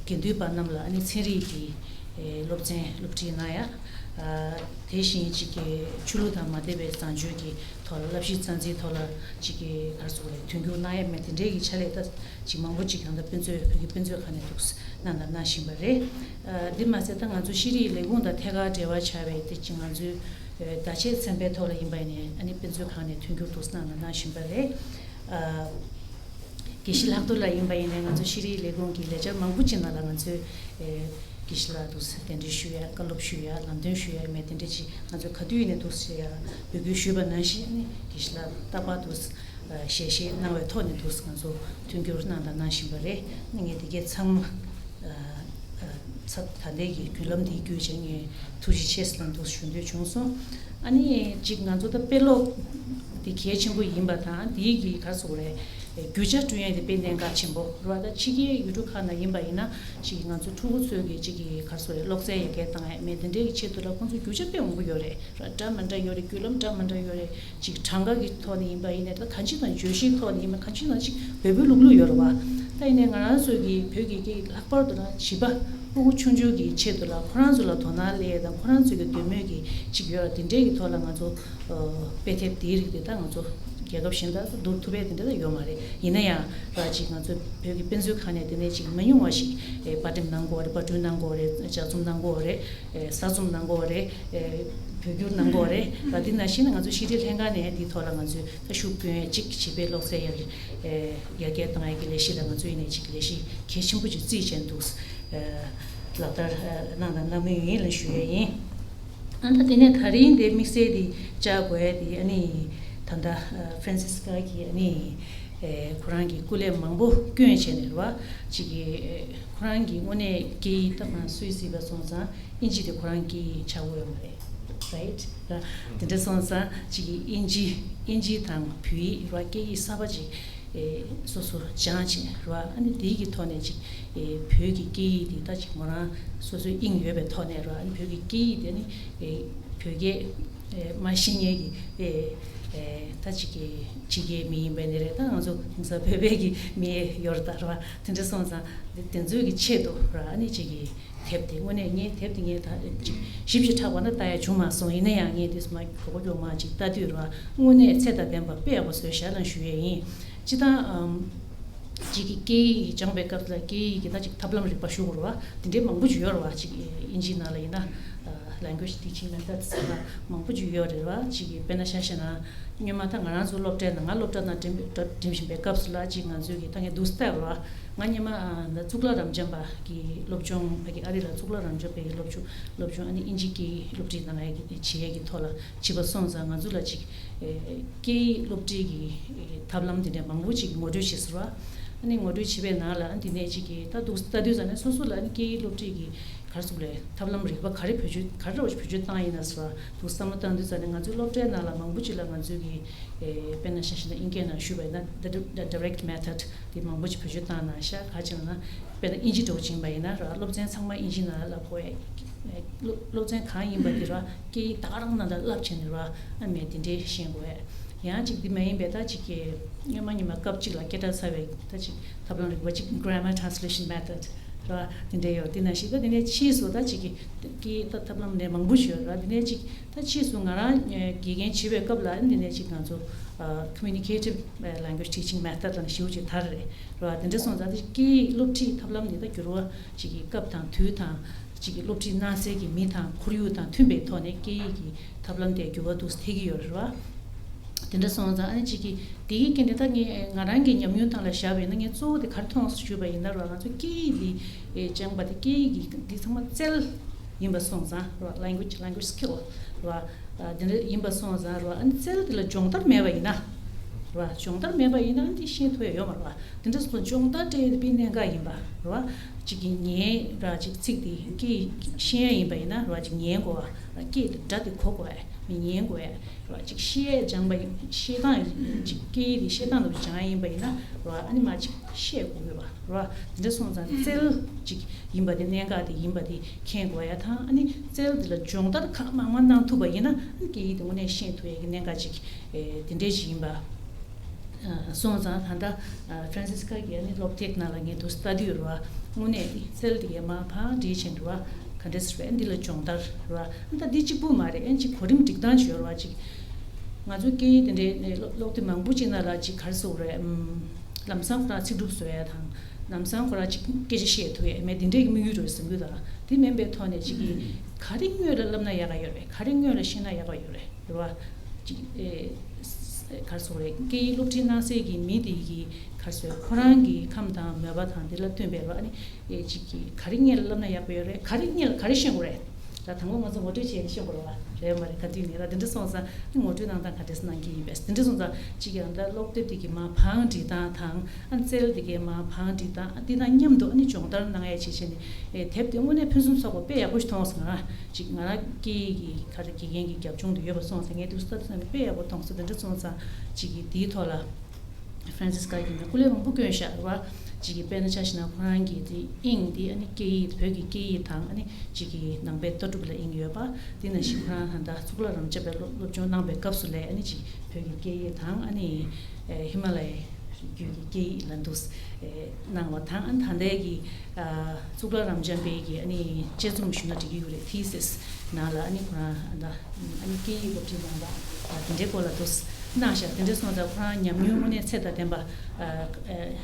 དགེ་འདུན་པ་རྣམས་ལ་ཨ་ནི་ཚན་རིག་གི་སློབ་ཚན་སློབ་ཁྲིད་གནང་ཡ། དེ་བཞིན་ཅིག་གི་ཆོས་ལུགས་དང་མ་འབྲེལ་བའི་བཟང་སྤྱོད་ཀྱི་ཐོག་ལ་བསླབ་གཞི་རྩ་འཛིན་ཐོག་ལ་ཅིག་གི་ག་རེ་ཟེར་དགོས་རེད། མཐུན་འགྱུར་གནང་ཡ་མེད་དེ་འདྲའི་གི་ཕྱག་ལས་ད་ཅིག་མང་པོ་ཅིག་ཡང་ད་དཔེ་མཛོད་བོད་ཀྱི་དཔེ་མཛོད་ཁང་ནས་འདུག་གནང་དང་གནང་བཞིན་པ་རེད། འདི་མ་ཟད་ད་ང་ཚོ་ཤེས་རིག་ལས་ཁུངས་དང་ཐད་ཀར་འབྲེལ་བ་ཆགས་པའི་དེ་ཅིག་ང་ཚོའི་བརྡ་ཆད་ཚན་པའི་ཐོག་ལ་ཡིན་པ་ཡིན་ནའི་ཨ་ནི་དཔེ་མཛོད་ཁང་ནས་མཐུན་འགྱུར་འདུག་གནང་དང་གནང་བཞིན་པ་རེད། དགེ་བཤེས་ལྷག་རྡོར་ལགས་ཡིན་པ་ཡིན་ནའི་ང་ཚོ་ཤེས་རིག་ལས་ཁུངས་ཀྱི་ལས་འཆར་མང་པོ་ཅིག་ནང་ལ་ང་ཚོས་ཨེ་དགེ་བཤེས་ལགས་འདུག་སེ་གདན་འདྲེན་ཞུ་ཡ་བཀའ་སློབ་ཞུ་ཡ་ལམ་སྟོན་ཞུ་ཡ་མེད་དེ་འདྲ་ཅིག་ང་ཚོ་ག་དུས་ཡིན་ནའི་འདུག་སེ་ཡ་འབོད་སྐུལ་ཞུས་པ་ནང་བཞིན་ཨ་ནི་དགེ་བཤེས་ལགས་རྟག་པར་འདུག་སེ་ཞལ་བཞེས་གནང་བའི་ཐོག་ནས་འདུག་སེ་ང་ཚོ་མཐུན་འགྱུར་གནང་དང་གནང་བཞིན་པ་རེད། ཨ་ནི་ངས་དེ་གས་ཚང་མ་ཚབ་ད་ལྟའི་གི་བརྒྱུད་ལམ་འདི་བརྒྱུད་བྱས་ངས་ཐུགས་རྗེ་ཆེ་ཟེར་ལ་འདུག་ཞུ་འདོད་བྱུང་སོང་། ཨ་ནི་ཅིག་ང་ཚོ་ད་དཔེ་ཀློག་འདི་གལ་ཆེན་པོ་ཡིན་པ་དང་འདིའི་གི་ག་རེ་ཟེར་དགོས་རེད། རྒྱུ་ཆ་བསྐྲུན་ཡས་དེ་དཔེ་གནད་འགག་ཆེན་པོ་རེད་བ། ད་ཕྱི་རྒྱལ་ཡུལ་གྲུ་ཁག་ནང་ཡིན་པ་ཡིན་ན་ཅིག་ང་ཚོ་ཕྲུ་གུ་ཚོའི་གི་ཅིག་གི་ག་རེ་ཟེར་དགོས་རེད། ཀློག་རྩལ་ཡར་རྒྱས་བཏང་ཡས་མེད་དེ་འདྲའི་གི་ཆེད་དུ་ལ་ཁོང་ཚོ་རྒྱུ་ཆ་དཔེ་མང་པོ་ཡོད་རེད་ར། འདྲ་མི་འདྲ་ཡོད་རེད། བརྒྱུད་ལམ་འདྲ་མི་འདྲ་ཡོད་རེད། ཅིག་གྲངས་ཀ་གི་ཐོག་ནས་ཡིན་པ་ཡིན་ནའི་ད་གང་ཅི་དང་བརྗོད་གཞིའི་ཐོག་ནས་ཡིན་པ་གང་ཅི་དང་ཅིག་འབོད་སྐུལ་ལུགས་ལུགས་ཡོད་རེད་བ། ད་ཡིན་ནའི་ང་རང་ཚོ་གི་བོད་ཀྱི་སྐད་ཡིག་ལྷག་པར་དུ་ན་བྱིས་པ་ཕྲུ་གུ་ཆུང་ཆུང་གི་ཆེད་དུ་ལ་ཁོ་རང་ཚོ་ལ་དོ་སྣང་སླེབས་དང་ཁོ་རང་ཚོ་གི་འདོད་མོས་ཀྱི་ཅིག་ཡོད་ར། དེ་འདྲའི་གི་ཐོག་ལ་ང་ཚོ་དཔེ་དེབ་དེའི་རིགས་དེ་ད་ང་ཚོ་རྒྱལ་ཁབ་གཞན་དག་ཏུ་བསྡུར་ཐུབ་པའི་དེ་འདྲ་ད་ཡོད་མ་རེད། ཡིན་ན་ཡང་ར་ཅིག་ང་ཚོ་བོད་ཀྱི་དཔེ་མཛོད་ཁང་ནས་དེ་ནས་ཅིག་མི་ཉུང་བ་ཞིག་པར་འགྲེམས་གནང་གི་ཡོད་རེད། པར་སྐྲུན་གནང་གི་ཡོད་རེད། ལྗགས་རྩོམ་གནང་གི་ཡོད་རེད། གསར་རྩོམ་གནང་གི་ཡོད་རེད། བོད་བསྒྱུར་གནང་གི་ཡོད་རེད། ད་འདི་ནང་བཞིན་ང་ཚོ་ཤེས་རིག་ལྷན་ཁང་ནས་འདིའི་ཐོག་ལ་ང་ཚོས་ད་ཤུགས་བསྐྱོན་ཡས་ཅིག་བྱིས་པའི་ཀློག་རྩལ་ཡར་ཡར་རྒྱས་གཏོང་ཡས་ཀྱི་ལས་གཞི་ལ་ང་ཚོ་ཡིན་ནའི་ཅིག་ལས་གཞི་གལ་ཆེན་པོ་ཅིག་བརྩིས་བྱས་འདུག་ལག་བསྟར་གནང་དང་གནང་མུས་ཡིན་ལ་ཞུ་ཡས་ཡིན། ཨ་ད་དེ་ནས་ད་རིང་དེ་དམིགས་བསལ་དེ་བཅར་དགོས་ཡས་དེ་ཨ་ནི་ད་ལྟ་ཧྥ་རན་སིས་ཀ་གིས་ཨ་ནི་ཁོ་རང་གི་སྐུ་ལས་མང་པོ་བསྐྱོན་བྱས་ནས་རེད་བ། ཅིག་གི་ཁོ་རང་གི་དངོས་གནས་སྐད་ཡིག་ད་མ་སུས་གཟིགས་པ་སོང་ཙང་། ཨིན་ཇི་དེ་ཁོ་རང་སྐད་ཡིག་ཆགས་ཀྱི་ཡོད་མ་རེད། རའིཊ། དེ་འདྲ་སོང་ཙང་ཅིག་གི་ཨིན་ཇི་ཨིན་ཇི་དང་བོད་ཡིག་ར་སྐད་ཡིག་གསར་པ་ཅིག་ཨེ་སོ་སོ་སྦྱངས་བྱས་ར། ཨ་ནི་དེའི་གི་ཐོག་ནས་ཅིག་ཨེ་བོད་ཀྱི་སྐད་ཡིག་དེ་ད་ཅིག་མོ་རང་སོ་སོའི་དབྱིངས་ཡོད་པའི་ཐོག་ནས་ར། ཨ་ནི་བོད་ཀྱི་སྐད་ཡིག་དེ་ནི་ཨེ་བོད་སྐད་ཨེ་མ་ཤེས་མཁན་གྱི་ཨེ་ཨེ་ད་ཅིག་གི་ཕྱི་རྒྱལ་མི་ཡིན་པ་ནི་རེད། ད་ང་ཚོ་ཧིང་ས་བོད་པའི་གི་མི་ཡོད་རེད་ད་ར། དེ་འདྲ་སོང་ཙང་དེ་དེ་ཚོའི་གི་ཆེད་དུ་ར། ཨ་ནི་ཅིག་གི་དེབ་དེ་དངོས་གནས་ངས་དེབ་དེ་ངས་ད་ཅིག་ཞིབ་ཅིག་ཕྲ་བ་ན་ལྟ་ཡ་བྱུང་མ་སོང་། ཡིན་ན་ཡང་ངས་དེ་སུ་མ་གོ་གོ་ཀྱོག་མ་ཅིག་ལྟ་དུས་ར་དངོས་གནས་ཚད་དང་ལྡན་པ་དཔེ་ཡག་པོ་བཟོས་ཤག་ལ་ཞུ་ཡས་ཡིན། སྤྱི་བཏང་ཨམ་ཅིག་གི་སྐད་ཡིག་སྦྱངས་པའི་སྐབས་ལ་སྐད་ཡིག་གི་ད་ཅིག་ཐབས་ལམ་རིག་པ་ཞུ་དགོས་ར་བ་དེ་འདྲའི་མང་པོ་ཅིག་ཡོད་ར་བ། ཅིག་ཨིན་ཇིའི་ནང་ལ་ཡིན་ན་ཨ་ language teaching methods ཟེར་བ་མང་པོ་ཅིག་ཡོད་རེད་བ། ཅིག་གི་དཔེར་ན་ཆ་བཞག་ན་སྔོན་མ་ད་ང་རང་ཚོ་སློབ་གྲྭའི་ནང་ང་སློབ་གྲྭ་ནང་འགྲིམ་འགྲིམ་བཞིན་པའི་སྐབས་སུ་ལ་ཅིག་ང་ཚོའི་གི་ད་ངས་འདུག་སེ་བལྟས་པ་རེད་བ། ང་སྔོན་མ་ཨ་ད་གཙུག་ལག་རབ་འབྱམས་པ་གི་སློབ་སྦྱོང་ཕ་གི་ཨ་རི་ལ་གཙུག་ལག་རབ་འབྱམས་པའི་གི་སློབ་སྦྱོང་སློབ་སྦྱོང་ཨ་ནི་དབྱིན་ཇི་སྐད་ཡིག་སློབ་ཁྲིད་གནང་ཡས་ཀྱི་བྱེད་ཡས་ཀྱི་ཐོག་ལ་བྱིས་པ་སོང་ཙང་ང་ཚོ་ལ་ཅིག་ཨེ་སྐད་ཡིག་སློབ་ཁྲིད་ཀྱི་ཨེ་ཐབས་ལམ་འདི་འདྲ་མང་པོ་ཅིག་ངོ་སྤྲོད་བྱས་ཟེར་བ། ཨ་ནི་ངོ་སྤྲོད་བྱས་པའི་ནང་ལ་ཨ་འདི་ནས་ཅིག་གི་ད་འདུག་ལྟ་དུས་ཙམ་ནས་སོ་སོ་ལ་ཨ་ནི་སྐད་ཡིག་སློབ་ཁྲིད་ཀྱི་ག་རེ་ཟེར་དགོས་རེད། ཐབས་ལམ་རིག་པ་ག་རེ་བེད་སྤྱོད་ག་རེ་འདྲ་བོ་ཞིག་བེད་སྤྱོད་བཏང་ཡིན་ན་ཟེར་བ་འདུག་བསམ་བློ་བཏང་དུས་ཙམ་ནས་ང་ཚོའི་སློབ་གྲྭའི་ནང་ལ་མང་པོ་ཅིག་ལ་ང་ཚོའི་གི་ཨེ་དཔེར་ན་ཆ་བཞག་ན་དབྱིན་སྐད་ནང་ཞུས་པ་ཡིན་ན་the the direct method དེ་མང་པོ་ཅིག་བེད་སྤྱོད་བཏང་གནང་ཤག་ག་ཅི་ལབ་ན་དཔེར་ན་དབྱིན་ཇི་འདྲ་བོ་ཅིག་ཡིན་པ་ཡིན་ན་ར་སློབ་ཚན་ཚང་མ་དབྱིན་ཇི་ནང་ལ་བསླབ་དགོས་ཡ། སློབ་སློབ་ཚན་གང་ཡིན་པ་དེ་ར་སྐད་ཡིག་ད་ག་རང་ནང་ལ་བསླབ་བྱས་ནས་ར་ཨ་མས་དེ་འདྲའི་ཤེས་དགོས་ཡ། ཡང་ཅིག་འདི་མ་ཡིན་པའི་ད་ཅིག་གི་སྔོན་མ་ཉི་མ་སྐབས་གཅིག་ལ་སྐད་གྲགས་ཚ་བའི་ད་ཅིག་ཐབས་ལམ་རིག་པ་ཅིག་grammar translation method ར་དེ་འདྲའི་ཡོད། དེ་ནང་བཞིན་ད་དེ་ནས་ཕྱིས་སུ་ད་ཅིག་གི་སྐད་ཡིག་ད་ཐབས་ལམ་ནས་མང་པོ་ཞིག་ཡོད་ར། དེ་ནས་ཅིག་ད་ཕྱིས་སུ་ང་རང་དགེ་རྒན་བྱེད་པའི་སྐབས་ལ་འདི་ནས་ཅིག་ང་ཚོ་communicative language teaching method ལ་ཞེ་པོ་ཅིག་དར་རེད་ར། དེ་འདྲ་སོང་ཙང་ད་སྐད་ཡིག་སློབ་ཁྲིད་ཐབས་ལམ་འདི་ད་འགྱུར་བ་ཅིག་གི་སྐབས་དང་དུས་དང་ཅིག་གི་སློབ་ཁྲིད་གནང་སའི་གི་མི་དང་ཁོར་ཡུག་དང་མཐུན་པའི་ཐོག་ནས་སྐད་ཡིག་གི་ཐབས་ལམ་དེ་འགྱུར་བ་འདུག་སེ་ཐེབས་ཀྱི་ཡོད་རེད་བ། དེ་འདྲ་སོང་ཙང་ཨ་ནི་ཅིག་གི་དེ་གི་རྐྱེན་དེ་ད་ངས་ང་རང་གི་ཉམས་མྱོང་སྟེང་ལ་བཞག་པ་ཡིན་ན་ངས་གཙོ་བོ་དེ་ག་རེ་མཐོང་སོང་ཞུས་པ་ཡིན་ན་ར་ང་ཚོ་སྐད་ཡིག་འདི་སྦྱངས་པ་དེ་སྐད་ཡིག་གི་འདི་ཚང་མ་རྩལ་ཡིན་པ་སོང་ཙང་ར་language language skill ར་དེ་འདྲ་ཡིན་པ་སོང་ཙང་ར་ཨ་ནི་རྩལ་དེ་ལ་སྦྱོང་བརྡར་མེད་པ་ཡིན་ན་ར་སྦྱོང་བརྡར་མེད་པ་ཡིན་ན་ཨ་ནི་དེ་ཤེས་ཐུབ་ཡ་ཡོད་མ་རེད་བ། དེ་འདྲ་སོང་ཙང་སྦྱོང་བརྡར་སྤྲད་ཡ་དེ་དཔེ་གནད་འགག་ཡིན་པ་ར་ཅིག་གི་ཉན་ར་ཅིག་ཚིག་དེ་སྐད་ཤེས་ཡ་ཡིན་པ་ཡིན་ན་ར་ཅིག་ཉན་དགོས་བ་ར་སྐད་དེ་སྒྲ་དེ་གོ་དགོས་བ་མི་ཉན་དགོས་བ། ར་ཅིག་ཤེས་སྦྱངས་པ་ཡིན་ཤེས་སྟངས་ཅིག་སྐད་ཡིག་དེ་ཤེས་སྟངས་འདྲ་པོ་སྦྱངས་ཡིན་པ་ཡིན་ན་ར་ཨ་ནི་མ་ཅིག་ཤེས་དགོས་ཡོད་པ་ར། དེ་འདྲ་སོང་ཙང་རྩལ་ཅིག་ཡིན་པ་དེ་གནད་འགག་དེ་ཡིན་པ་དེ་མཁྱེན་དགོས་ཡ་དང་ཨ་ནི་རྩལ་དེ་ལ་སྦྱོང་བརྡར་གང་མང་མང་གནང་ཐུབ་པ་ཡིན་ན་ཨ་ནི་སྐད་ཡིག་དེ་དངོས་གནས་ཤེས་ཐུབ་ཡ་གི་གནད་འགག་ཅིག་དེ་འདྲས་ཅིག་ཡིན་པ། སོང་ཙང་ད་ལྟ་Francisca གི་ཨ་ནི་སློབ་དེབ་ནང་ལ་ངས་འདུག་སེ་ལྟ་དུས་རེད་བ། དངོས་གནས་ནི་རྩལ་དེ་གའི་མར་ཕར་འགྲིག་བྱས་འདུག་བ། ག་འདྲས་རེད་འདི་ལ་སྦྱོང་བརྡར་རེད་བ། ད་འདི་གཅིག་པུ་མ་རེད། ཨེ་གཅིག་གོ་རིམ་སྒྲིག་སྟངས་ཅིག་ཡོད་རེད་བ་གཅིག་ང་ཚོའི་སྐད་ཡིག་དེ་འདྲའི་ནས་སློབ་སློབ་དེབ་མང་པོ་གཅིག་ནང་ལ་གཅིག་ག་རེ་ཟེར་དགོས་རེད། ལམ་སང་ཁོ་རང་ཚིག་གྲུབ་བཟོ་ཡ་དང་ལམ་སང་ཁོ་རང་གཅིག་སྐད་ཆ་བཤད་ཐུབ་ཡ་མེད་དེ་འདྲའི་དམིགས་ཡུལ་རེད་བསམ་གྱི་འདུག་དེ་མིན་པའི་ཐོག་ནས་གཅིག་གིས་ག་རེ་སྔོན་ལ་བསླབ་ན་ཡག་ག་ཡོད་རེད། ག་རེ་སྔོན་ལ་ཤེས་ན་ཡག་ག་ཡོད་རེད། རེད་བ། ཅིག་ཨེ། ག་རེ་ཟེར་དགོས་རེད། སྐད་ཡིག་སློབ་ཁྲིད་གནང་སའི་གི་མི་དེ་གི་ག་རེ་ཟེར་ཁོ་རང་གི་ཁམས་དང་མོས་པ་དང་དེ་ལ་བསྟུན་པའི་རོ་ཨ་ནི་ཨེ་ཅིག་གི་ག་རེ་སྔོན་ལ་བསླབ་ན་ཡག་པོ་ཡོད་རེད། ག་རེ་སྔོན་ལ་ག་རེ་ཤེས་དགོས་རེད། ད་དང་པོ་ང་ཚོ་ངོ་སྤྲོད་བྱས་ནས་ཤེས་དགོས་རེད་བ། རེད་མ་རེད་ག་དུས་ནས་ར་དེ་འདྲ་སོང་ཙང་ཨ་ནི་ངོ་སྤྲོད་གནང་སྟངས་ག་འདྲས་གནང་གི་ཡིན་པས་དེ་འདྲ་སོང་ཙང་ཅིག་ཡང་ད་སློབ་དེབ་དེ་གི་མར་བང་སྒྲིག་སྟངས་དང་ཨ་ནི་རྩལ་དེ་གའི་མར་བང་སྒྲིག་སྟངས་ཨ་འདི་དང་མཉམ་དུ་ཨ་ནི་སྦྱོང་བརྡར་གནང་ཡ་བྱེད་བྱས་ནས་ཨེ་དེབ་དེ་དངོས་གནས་ཕུན་སུམ་ཚོགས་པ་དཔེ་ཡག་པོ་ཞིག་མཐོང་སོང་ང་རང་། ཅིག་ང་རང་སྐད་ཡིག་གི་ག་རེ་དགེ་རྒན་གྱི་རྒྱབ་ལྗོངས་དུ་ཡོད་པ་སོང་ཙང་ངས་དུས་སྟབས་ཙམ་དཔེ་ཡག་པོ་མཐོང་སོང་། དེ་འདྲ་སོང་ཙང་ཅིག་གིས་དེའི་ཐོག་ལ་Francisca གིས་ནི་སྐུ་ལས་མང་པོ་བསྐྱོན་བཞག་རེད་བ། ཅིག་གིས་དཔེར་ན་ཆ་བཞག་ན་ཁོ་རང་གིས་དེ་དབྱིངས་དེ་ཨ་ནི་སྐད་ཡིག་བོད་ཀྱི་སྐད་ཡིག་དང་ཨ་ནི་ཅིག་གིས་ནང་པའི་ལྟ་གྲུབ་ལ་དབྱིངས་ཡོད་པ་དེ་ནང་བཞིན་ཁོ་རང་ད་ལྟ་གཙུག་ལག་རབ་འབྱམས་པའི་སློབ་སློབ་སྦྱོང་གནང་པའི་སྐབས་སུ་ལས་ཨ་ནི་ཅིག་བོད་ཀྱི་སྐད་ཡིག་དང་ཨ་ནི་ཧི་མ་ལ་ཡའི་རྒྱུད་ཀྱི་སྐད་ཡིག་ལ་འདུག་སེ་གནང་བ་དང་ཨ་ནི་ད་ལྟའི་གི་གཙུག་ལག་རབ་འབྱམས་པའི་གི་ཨ་ནི་དཔྱད་རྩོམ་ཞུ་ན་འགྲིག་གི་ཡོད་རེད། thesis ནང་ལ་ཨ་ནི་ཁོ་རང་ད་ཨ་ནི་སྐད་ཡིག་སློབ་ཁྲིད་གནང་བ་དེ་འདྲའི་སྐོར་ལ་འདུག་སེ་གནང་ཤག་དེ་འདྲ་སོང་ཙང་ཁོ་རང་ཉམས་མྱོང་དངོས་གནས་ཚད་དང་ལྡན་པ་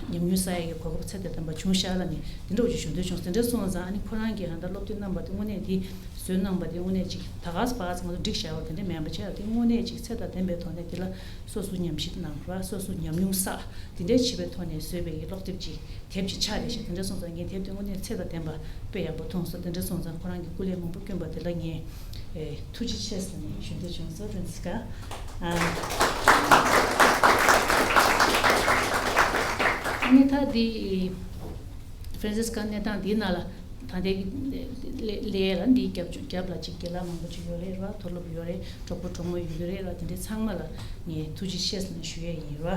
ཉམས་མྱོང་བསགས་ཡས་ཀྱི་གོ་སྐབས་ཚད་དང་ལྡན་པ་བྱུང་ཤག་ལབ་ནས་དེ་འདྲ་བོ་ཅིག་ཞུ་འདོད་བྱུང་། དེ་འདྲ་སོང་ཙང་ཨ་ནི་ཁོ་རང་གི་ཧ་ད་སློབ་དེབ་རྣམ་པ་དེ་དངོས་གནས་དེ་བཟོས་གནང་པ་དེ་དངོས་གནས་ཅིག་ད་ག་སེ་ཕར་ང་ཚོ་སྒྲིག་བཞག་པ་དེ་འདྲ་མིན་པ་བྱས་དེ་དངོས་གནས་ཅིག་ཚད་དང་ལྡན་པའི་ཐོག་ནས་དེ་ལ་སོ་སོ་ཉམས་ཞིབ་གནང་ར་སོ་སོ་ཉམས་མྱོང་བསགས་དེ་འདྲ་བྱས་པའི་ཐོག་ནས་བཟོས་པའི་གི་སློབ་དེབ་ཅིག་དེབ་ཅིག་ཆགས་རེད་ཤག་དེ་འདྲ་སོང་ཙང་ངས་དེབ་དེ་དངོས་གནས་ཚད་དང་ལྡན་པ་དཔེ་ཡག་པོ་མཐོང་སོང་། དེ་འདྲ་སོང་ཙང་ཁོ་རང་གི་སྐུ་ལས་མང་པོ་བསྐྱོན་པ་དེ་ལ་ངས་ཨེ་ཐུགས་རྗེ་ཆེ་ཟེར་ནས་ཞུ་འདོད་བྱུང་སོང་། Francisca། ཨ་ནི་ད་འདི་Francisca་གནས་སྟངས་འདིའི་ནང་ལ་ད་ལྟའི་ལས་ལས་ལ་འདིའི་རྒྱབ་རྒྱབ་ལ་ཅིག་རྒན་ལགས་མང་པོ་ཅིག་ཡོད་རེད་ར། མཐོ་སློབ་ཡོད་རེད། གྲོགས་པོ་གྲོགས་མོ་ཡོད་ཀྱི་རེད་ར། དེ་འདྲའི་ཚང་མ་ལ་ངས་ཐུགས་རྗེ་ཆེ་ཟེར་ནས་ཞུ་ཡས་ཡིན་ར།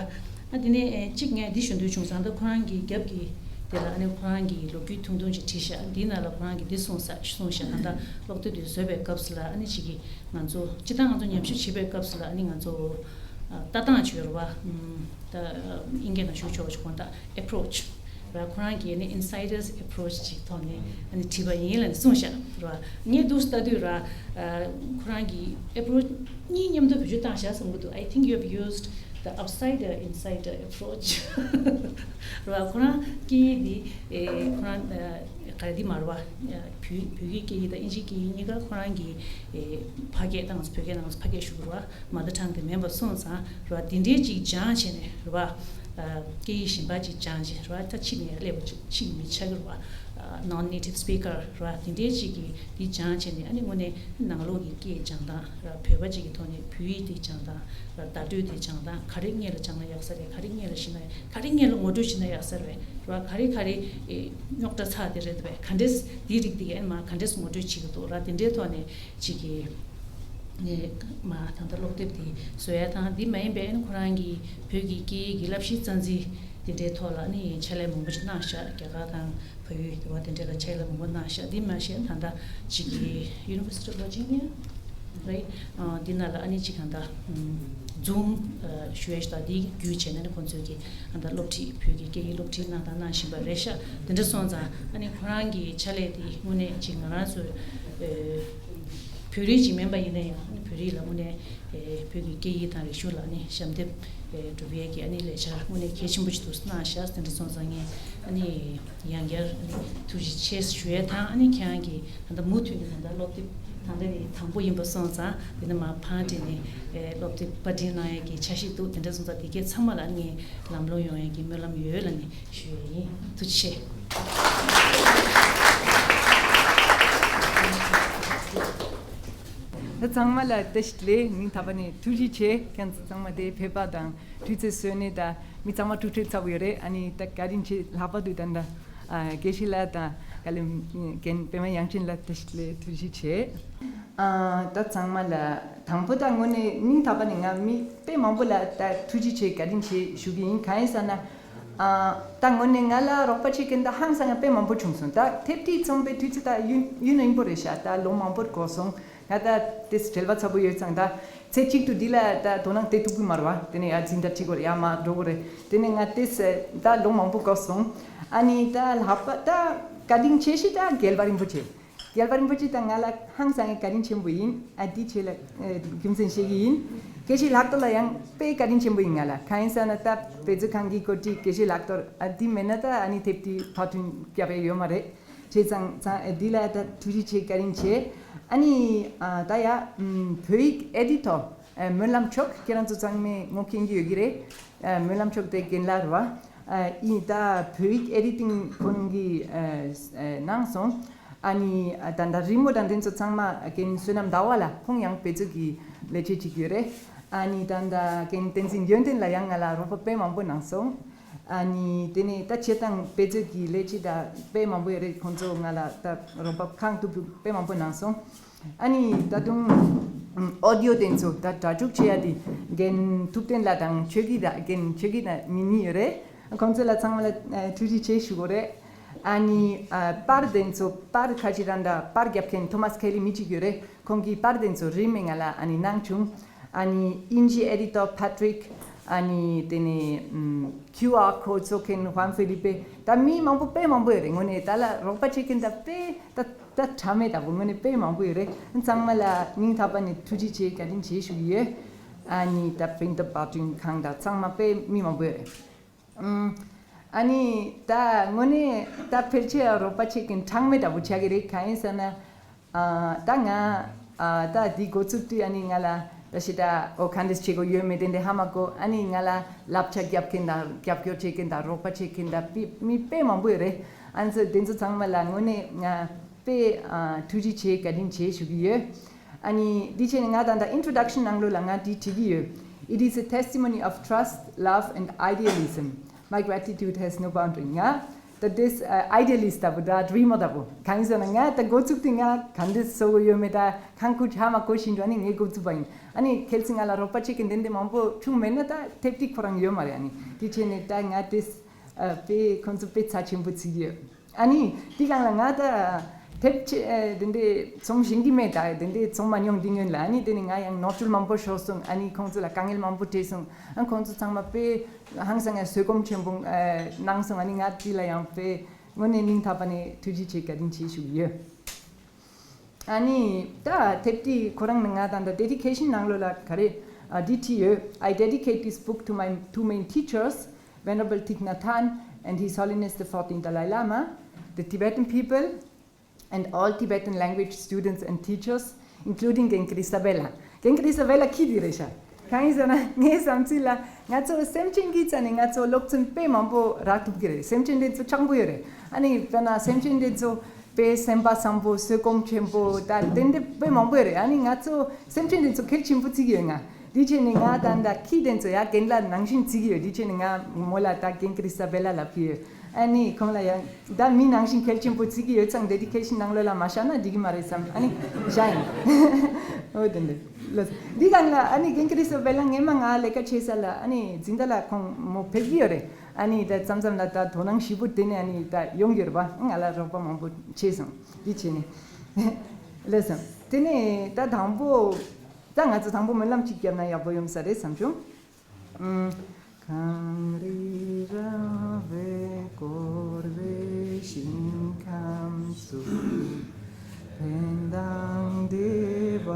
ཨ་དེ་ནས་ཨེ་གཅིག་ངས་འདི་ཞུ་འདོད་བྱུང་། ད་ལྟ་ཁོ་རང་གི་རྒྱབ་ཀྱི་དེ་ལ་ཨ་ནི་ཁོ་རང་གི་ལོ་རྒྱུས་ཐུང་ཐུང་ཅིག་བྲིས་ཤག་འདིའི་ནང་ལ་ཁོ་རང་གིས་འདི་གསུངས་ས་གསུངས་ཤག་ད་ལྟ་སློབ་དེབ་འདི་བཟོས་པའི་སྐབས་སུ་ལ་ཨ་ནི་ཅིག་གི་ང་ཚོ་སྤྱིར་བཏང་ང་ཚོ་ཉམས་ཞིབ་བྱེད་པའི་སྐབས་སུ་ལ་ཨ་ནི་ང་ཚོ་ཨ་ལྟ་སྟངས་ཅིག་ཡོད་རེད་བ། ཨམ་ད་དབྱིན་སྐད་ནང་ཞུ་ཆོག་ཅིག་དགོངས་དག approach་ར། ཁོ་རང་གིས་ཨ་ནི་insider's approach་ཅིག་ཐོག་ནས་ཨ་ནི་བྲིས་པ་ཡིན་ལབ་ནས་གསུངས་ཤག་ར། ངས་འདུག་ལྟ་དུས་ར་ཨ་ཁོ་རང་གིས་approach་གཉིས་མཉམ་དུ་བེད་སྤྱོད་བཏང་ཤག་བསམ་གྱི་འདུག I think you have used the outsider insider approach་ར། ཁོ་རང་སྐད་ཡིག་འདི་ཨེ་ཁོ་རང་ཨ་ ག་རེ་འདི་མ་རེད་བ། བོད་བོད་ཡིག་སྐད་ཡིག་དང་དབྱིན་ཇིའི་སྐད་ཡིག་གཉིས་ཀ་ཁོ་རང་གི་ཨེ་ཕ་སྐད་དང་བོད་སྐད་ནང་ཕ་སྐད་ཞུ་དགོས་རེད་བ། མ་དར་ཐང་དེ་མིན་པ་སོང་ཙང་རེད་བ། འདི་འདྲའི་ཅིག་སྦྱངས་བྱས་ནས་རེད་བ། སྐད་ཡིག་གཞན་པ་ཅིག་སྦྱངས་བྱས་རེད་བ། ད་ཕྱི་ནས་སླེབས་པ་ཅིག་ཕྱི་གི་མི་ཆགས་ཀྱི་རེད་བ། non native speaker རེད་བ། འདི་འདྲའི་ཅིག་གིས་འདི་སྦྱངས་བྱས་ནས་ཨ་ནི་དངོས་གནས་ནང་ལོགས་ཀྱི་སྐད་སྦྱང་སྟངས་རེད་བ། བོད་པ་ཅིག་གི་ཐོག་ནས་བོད་ཡིག་དེ་སྦྱང་སྟངས་རེད་བ། བརྡ་སྤྲོད་དེ་སྦྱང་སྟངས་ག་རེ་སྔོན་ལ་སྦྱངས་ན་ཡག་ས་རེད། ག་རེ་སྔོན་ལ་ཤེས་ན་ག་རེ་སྔོན་ལ་ངོ་སྤྲོད་བྱས་ན་ཡག་ས་རེད་བ། ག་རེ་ག་རེ་ཨེ་རྙོག་དྲ་ཚ་དེ་རེད་བ། ག་འདྲས་འདི་རིགས་དེ་ཨེ་མ་ག་འདྲས་ངོ་སྤྲོད་བྱེད་ཀྱི་འདུག་ར། དེ་འདྲའི་ཐོག་ནས་ཅིག་གི་ཨེ་མ་ད་ལྟ་སློབ་དེབ་དེ་བཟོ་ཡ་དང་འདི་མ་ཡིན་པའི་ཨེ་ཁོ་རང་གི་བོད་ཀྱི་སྐད་ཡིག་གི་བསླབ་གཞི་རྩ་འཛིན་དེ་འདྲའི་ཐོག་ལ་ནི་ཕྱག་ལས་མང་པོ་ཞིག་གནང་ཤག་རྒྱ་གར་དང་བལ་ཡུལ་དེ་བ་དེ་འདྲ་ལ་ཆེད་ལས་མང་པོ་གནང་ཤག་འདི་མ་ཤེས་ད་ལྟ་ཅིག་གི་University of Virginia རེད། འདི་ན་ལ་ཨ་ནི་ཅིག་ག་ད་Zoom ཞུ་ཡས་ཤིག་དང་འདི་བརྒྱུད་བྱས་ན་ནི་ཁོང་ཚོས་ཀྱི་ད་ལྟ་སློབ་ཁྲིད་བོད་ཀྱི་སྐད་ཡིག་སློབ་ཁྲིད་གནང་དང་གནང་བཞིན་པ་རེད་ཤག་དེ་འདྲ་སོང་ཙང་ཨ་ནི་ཁོ་རང་གི་ཕྱག་ལས་དེ་དངོས་གནས་ཅིག་ང་རང་ཚོ་བོད་རིགས་ཅིག་མིན་པ་ཡིན་ན་ཡང་ཨ་ནི་བོད་རིགས་ལ་དངོས་གནས། ཨེ་བོད་ཀྱི་སྐད་ཡིག་དང་རིག་གཞུང་ལ་ནི་ཞབས་འདེགས་ཨེ་སྒྲུབ་ཡས་ཀྱི་ཨ་ནི་ལས་འཆར་དངོས་གནས་གལ་ཆེན་པོ་ཞིག་ཏུ་གནང་བཞག་དེ་འདྲ་སོང་ཙང་ངས་ཨ་ནི་ཡང་བསྐྱར་ཨ་ནི་ཐུགས་རྗེ་ཆེ་ཞུ་ཡས་དང་ཨ་ནི་ཁྱེད་རང་གིས་ད་ལྟ་མུ་མཐུད་ནས་ད་ལྟ་སློབ་དེབ་ད་ལྟ་ནི་དང་པོ་ཡིན་པ་སོང་ཙང་དེ་ནི་མ་ཕང་སྤྲད་ནས་ཨེ་སློབ་དེབ་པར་སྐྲུན་གནང་ཡས་ཀྱི་འཆར་གཞི་འདུག་དེ་འདྲ་སོང་ཙང་དེ་གའི་ཚང་མ་ལ་ངས་ལམ་ལྷོང་ཡོང་ཡས་ཀྱི་སྨོན་ལམ་ཡོད་ལ་ནི་ཞུ་ཡས་ཡིན། ཐུགས་རྗེ་ཆེ། ད་ཚང་མ་ལ་བཀྲ་ཤིས་བདེ་ལེགས། སྙིང་ཐག་པ་ནས་ཐུགས་རྗེ་ཆེ། ཁྱེད་ཚོ་ཚང་མ་དེ་ཕེབས་པ་དང་དུས་ཚོད་བཟོས་ནས་ད་མི་ཚང་མ་ཐུགས་ཁྲལ་ཚ་པོ་ཡོད་རེད། ཨ་ནི་ད་བཀའ་དྲིན་ཆེ། ལྷག་པར་དུ་ད་ད་དགེ་བཤེས་ལགས་དང་དཀའ་ལས་རྒན་པད་མ་དབྱངས་ཅན་ལགས་བཀྲ་ཤིས་བདེ་ལེགས། ཐུགས་རྗེ་ཆེ། ཨ་ད་ཚང་མ་ལ་དང་པོ་ད་དངོས་གནས་སྙིང་ཐག་པ་ནས་ང་མི་དཔེ་མང་པོ་ལ་ད་ཐུགས་རྗེ་ཆེ་བཀའ་དྲིན་ཆེ་ཞུ་གི་ཡིན། གང་ཡིན་ཟེར་ན། ཨ་ད་དངོས་གནས་ང་ལ་རོགས་པ་བྱེད་མཁན་ད་ཧང་སང་ང་དཔེ་མང་པོ་བྱུང་སོང་། ད་ཐེབས་ཀྱི་རྩོམ་པའི་དུས་ཚོད་ད་ཡུན་ཡུན་རིང་པོ་རེད་ཤག་ད་ལོ་མང་པོར་འགོར་སོང་། ང་ད་དེ་བྲེལ་བ་ཚ་པོ་ཡོད་ཙང་ད་ཚེ་གཅིག་ཏུ་འདི་ལ་ད་དོ་སྣང་སྟེར་ཐུབ་ཀྱི་མ་རེད་བ། དེ་ནས་ཡར་འཛིན་གྲྭ་ཁྲིད་དགོས་རེད། ཡར་མར་འགྲོ་དགོས་རེད། དེ་ནས་ང་དེ་ད་ལོ་མང་པོ་འགོར་སོང་། ཨ་ནི་ད་ལྷག་པ་ད་བཀའ་དྲིན་ཆེ་ཤོས་ད་རྒྱལ་བ་རིན་པོ་ཆེ། རྒྱལ་བ་རིན་པོ་ཆེ་དང་ང་ལ་ཧང་སང་བཀའ་དྲིན་ཆེན་པོ་ཡིན། ཨ་འདི་ཆེ་ལ་རྒྱུ་མཚན་བཤད་ཀྱི་ཡིན། དགེ་བཤེས་ལགས་དོ་ལ་ཡང་དཔེ་བཀའ་དྲིན་ཆེན་པོ་ཡིན་ང་ལ། གང་ཡིན་ཟེར་ན་ད་དཔེ་མཛོད་ཁང་གི་བཀོད་སྒྲིག་དགེ་བཤེས་ལགས་དོ་ཨ་འདི་མེད་ན་ད་ཨ་ནི་དེབ་དེ་ཕབ་སྐྲུན་རྒྱབ་ཡས་ཡོད་མ་རེད། བྱས་ཙང་ཙང་ཨ་འདི་ལ་ད་ཐུགས་རྗེ་ཆེ་བཀའ་དྲིན་ཆེ། ཨ་ནི་ཨ་ད་ཡ་བོད་ཡིག་ཨེ་ཌི་ཊོར་སྨོན་ལམ་མཆོག་ཁྱེད་རང་ཚོ་ཚང་མས་ངོ་མཁྱེན་གྱི་ཡོད་ཀྱི་རེད། སྨོན་ལམ་མཆོག་དེ་རྒན་ལགས་རེད་བ། ཨ་ཡིན་ད་བོད་ཡིག་ཨེ་ཌི་ཊིང་ཁོང་གིས་ཨ་ཨ་གནང་སོང་། ཨ་ནི་ཨ་ད་ད་རི་མོ་དང་དེ་ཚོ་ཚང་མ་རྒན་བསོད་ནམས་ཟླ་བ་ལགས་ཁོང་ཡང་དཔེ་མཛོད་ཀྱི་ལས་བྱེད་ཅིག་ཡོད་རེད། ཨ་ནི་ད་ད་རྒན་བསྟན་འཛིན་ཡོན་ཏན་ལགས་ཡང་ང་ལ་རོགས་པ་དཔེ་མང་པོ་གནང་སོང་། ཨ་ནི་དེ་ནས་ད་བྱེད་སྟངས་དཔེ་མཛོད་ཀྱི་ལས་བྱེད་ད་དཔེ་མང་པོ་ཡོད་རེད། ཁོང་ཚོ་ང་ལ་ད་རོགས་པ་གང་ཐུབ་ཐུབ་དཔེ་མང་པོ་གནང་སོང་། ཨ་ནི་ད་དུང་ཨོ་ཌི་ཡོ་དེ་ཚོ་ད་གྲ་སྒྲིག་བྱེད་ཡ་དེ་རྒན་ཐུབ་བསྟན་ལགས་དང་ཆོས་སྐྱིད་ལགས། རྒན་ཆོས་སྐྱིད་ལགས་ཉིན་གཉིས་ཡོད་རེད། ཁོང་ཚོ་ལ་ཚང་མ་ལ་ཨ་ཐུགས་རྗེ་ཆེ་ཞུ་དགོས་རེད། ཨ་ནི་ཨ་པར་དེ་ཚོ་པར་ཁ་ཅིག་རང་འདྲ་པར་རྒྱབ་མཁན་ཐོ་མཱས་ཁེ་ལི་མི་གཅིག་ཡོད་རེད། ཁོང་གིས་པར་དེ་ཚོ་རིན་མེད་ང་ལ་ཨ་ནི་གནང་བྱུང་། ཨ་ནི་དབྱིན་ཇི་ཨེ་ཌི་ཊོར་ཕ་ཊི་རིག་ཨ་ནི་དེ་ནས་ཨམ་ཁྱུ་ཨར་ཀོ་ཌི་བཟོ་མཁན་ཧུའན་ཧྥི་ལི་པེ། ད་མི་མང་པོ་དཔེ་མང་པོ་ཡོད་རེད། དངོས་གནས་ད་ལ་རོགས་པ་བྱེད་མཁན་ད་དཔེ་ད་ད་གྲངས་མེད་ད་པོ་དངོས་གནས་དཔེ་མང་པོ་ཡོད་རེད། ཚང་མ་ལ་སྙིང་ཐག་པ་ནས་ཐུགས་རྗེ་ཆེ་བཀའ་དྲིན་ཆེ་ཞུ་གི་ཡོད། ཨ་ནི་ད་པིན་ཏ་པར་སྐྲུན་ཁང་ད་ཚང་མ་དཔེ་མི་མང་པོ་ཡོད་རེད། ཨ་ནི་ད་དངོས་གནས་ད་ཕལ་ཆེར་རོགས་པ་བྱེད་མཁན་གྲངས་མེད་འདྲ་པོ་ཆགས་ཀྱི་རེད། གང་ཡིན་ཟེར་ན། ཨ་ད་ང་ཨ་ད་འདི་འགོ་བཙུགས་དུས་ཨ་ནི་ང་ལ་ད་ཞེ་དྲག་ཨོ་ག་འདྲས་བྱེད་དགོས་ཡོད་མེད་དེ་འདྲས་ཧ་མ་གོ། ཨ་ནི་ང་ལ་བསླབ་བྱ་རྒྱབ་མཁན་དང་རྒྱབ་སྐྱོར་བྱེད་མཁན་དང་རོགས་པ་བྱེད་མཁན་དང་པི་མི་དཔེ་མང་པོ་ཡོད་རེད། ཨ་ནི་ཚོ་དེ་ཚོ་ཚང་མ་ལ་དངོས་གནས་ང་དཔེ་ཨ་ཐུགས་རྗེ་ཆེ་བཀའ་དྲིན་ཆེ་ཞུ་གི་ཡོད། ཨ་ནི་འདི་བྱས་ནས་ང་ད་ལྟ་ཨིན་ཊྲོ་ཌག་ཤན་ནང་ལོགས་ལ་ང་འདི་བྲིས་ཀྱི་ཡོད། It is a testimony of trust, love and idealism. My gratitude has no boundary. ང་ད་དེས་ཨ་ཨའི་ཌི་ཡ་ལི་སི་ཊི་ལྟ་བུ་ད་ཌི་རི་མར་ལྟ་བུ། གང་ཡིན་ཟེར་ན་ང་ད་འགོ་བཙུགས་དུས་ང་ག་འདྲས་བཟོ་དགོས་ཡོད་མེད་ད་གང་ཁུ་ཧ་མ་གོ་བཞིན་དུ་ཨ་ནི་ངས་འགོ་བཙུགས་པ་ཡིན། ཨ་ནི་ཁྱེད་ཚོས་ང་ལ་རོགས་པ་བྱེད་མཁན་དེ་འདྲས་མང་པོ་བྱུང་མེད་ན་ད་དེབ་ཐེར་ཁོ་རང་ཡོད་མ་རེད། ཨ་ནི་དེ་བྱས་ནས་ད་ང་དེས་ཨ་དཔེ་ཁོང་ཚོ་དཔེ་རྩ་ཆེན་པོ་བརྩི་གི་ཡོད། ཨ་ནི་འདི་སྒང་ལ་ང་ད་དེབ་ཆེ་ཨེ་དེ་འདྲའི་རྩོམ་ཤེས་ཀྱི་མེད། ད་དེ་འདྲའི་རྩོམ་མ་མྱོང་། འདི་སྔོན་ལ་ཨ་ནི་དེ་ནི་ང་ཡང་ནོར་འཁྲུལ་མང་པོ་ཤོར་སོང་། ཨ་ནི་ཁོང་ཚོ་ལ་དཀའ་ངལ་མང་པོ་འཕྲད་སོང་། ཨ་ཁོང་ཚོ་ཚང་མ་དཔེ་ཧང་སང་ངས་བཟོད་སྒོམ་ཆེན་པོ་ཨེ་གནང་སོང་། ཨ་ནི་ང་འདི་ལ་ཡང་དཔེ་དངོས་གནས་སྙིང་ཐག་པ་ནས་ཐུགས་རྗེ་ཆེ་བཀའ་དྲིན་ཆེ་ཞུ་གི་ཡོད། ཨ་ནི་ད་དེབ་དེ་ཁོ་རང་ནི་ང་དང་ད་ཌེ་ཌི་ཀེ་ཤན་ནང་ལོགས་ལ་ག་རེ་ཨ་འདི་བྲིས་ཡོད། I dedicate this book to my two main teachers, Venerable Thich Nhat Hanh and His Holiness the fourteenth Dalai Lama. the Tibetan people and all Tibetan language students and teachers, including རྒན་ཀིརི་སྟ་བེ་ལ། རྒན་ཀིརི་སྟ་བེ་ལ་ཁྱི་དེ་རེད་ཤག་གང་ཡིན་ཟེར་ན་ངའི་བསམ་ཚུལ་ལ་ང་ཚོ་སེམས་ཅན་གྱི་རྩ་ནས་ང་ཚོ་སློབ་ཚན་དཔེ་མང་པོ་རག་ཐུབ་ཀྱི་རེད། སེམས་ཅན་དེ་ཚོ་སྤྱང་པོ་ཡོད་རེད། ཨ་ནི་དཔེར་ན་སེམས་ཅན་དེ་ཚོ་དཔེ་སེམས་པ་བཟང་པོ་བསོད་སྒོམ་ཆེན་པོ་ད་དེ་འདྲ་དཔེ་མང་པོ་ཡོད་རེད། ཨ་ནི་ང་ཚོ་སེམས་ཅན་དེ་ཚོ་གལ་ཆེན་པོ་བརྩི་གི་ཡོད་ང་། དེ་བྱས་ནས་ང་ད་ད་ཁྱི་དེ་ཚོ་ཡ་རྒན་ལགས་ནང་བཞིན་བརྩི་གི་ཡོད། དེ་བྱས་ནས་ང་མོ་ལ་ད་རྒན་ཀིརི་སྟ་བེ་ལ་ལབ་ཀྱི་ཡོད། ཨ་ནི་ཁོང་ལ་ཡང་ད་མི་ནང་བཞིན་གལ་ཆེན་པོ་བརྩི་གི་ཡོད་ཙང་ཌེ་ཌི་ཀེ་ཤན་ནང་ལོགས་ལ་མ་བཞག་ན་འགྲིག་གི་མ་རེད་བསམ། ཨ་ནི་བཞག་ཡིན། འོ་དེ་འདྲ་ལགས། འདི་གང་ལ་ཨ་ནི་རྒན་ཀིརི་སྟ་བེ་ལ་ངས་མ་ང་ལས་ཀ་བྱེད་ས་ལ་ཨ་ནི་འཛིན་གྲྭ་ལ་ཁོང་མོ་ཕེབས་ཀྱི་ཡོད་རེད། ཨ་ནི་ད་མཚམས་མཚམས་ལ་ད་དོ་སྣང་ཞིབ་པོ་དེ་ནས་ཨ་ནི་ད་ཡོང་གི་ཡོད་རེད་པ། ང་ལ་རོགས་པ་མང་པོ་བྱས་སོང་། འདི་བྱས་ནས་ལགས་སོ། དེ་ནས་ད་དང་པོ་ད་ང་ཚོ་དང་པོ་སྨོན་ལམ་གཅིག་བརྒྱབ་ན་ཡག་པོ་ཡོང་ས་རེད་བསམ་བྱུང་། གངས་རི་ར་བས་བསྐོར་བའི་ཞིང་ཁམས་སུ། ཕན་དང་བདེ་བ་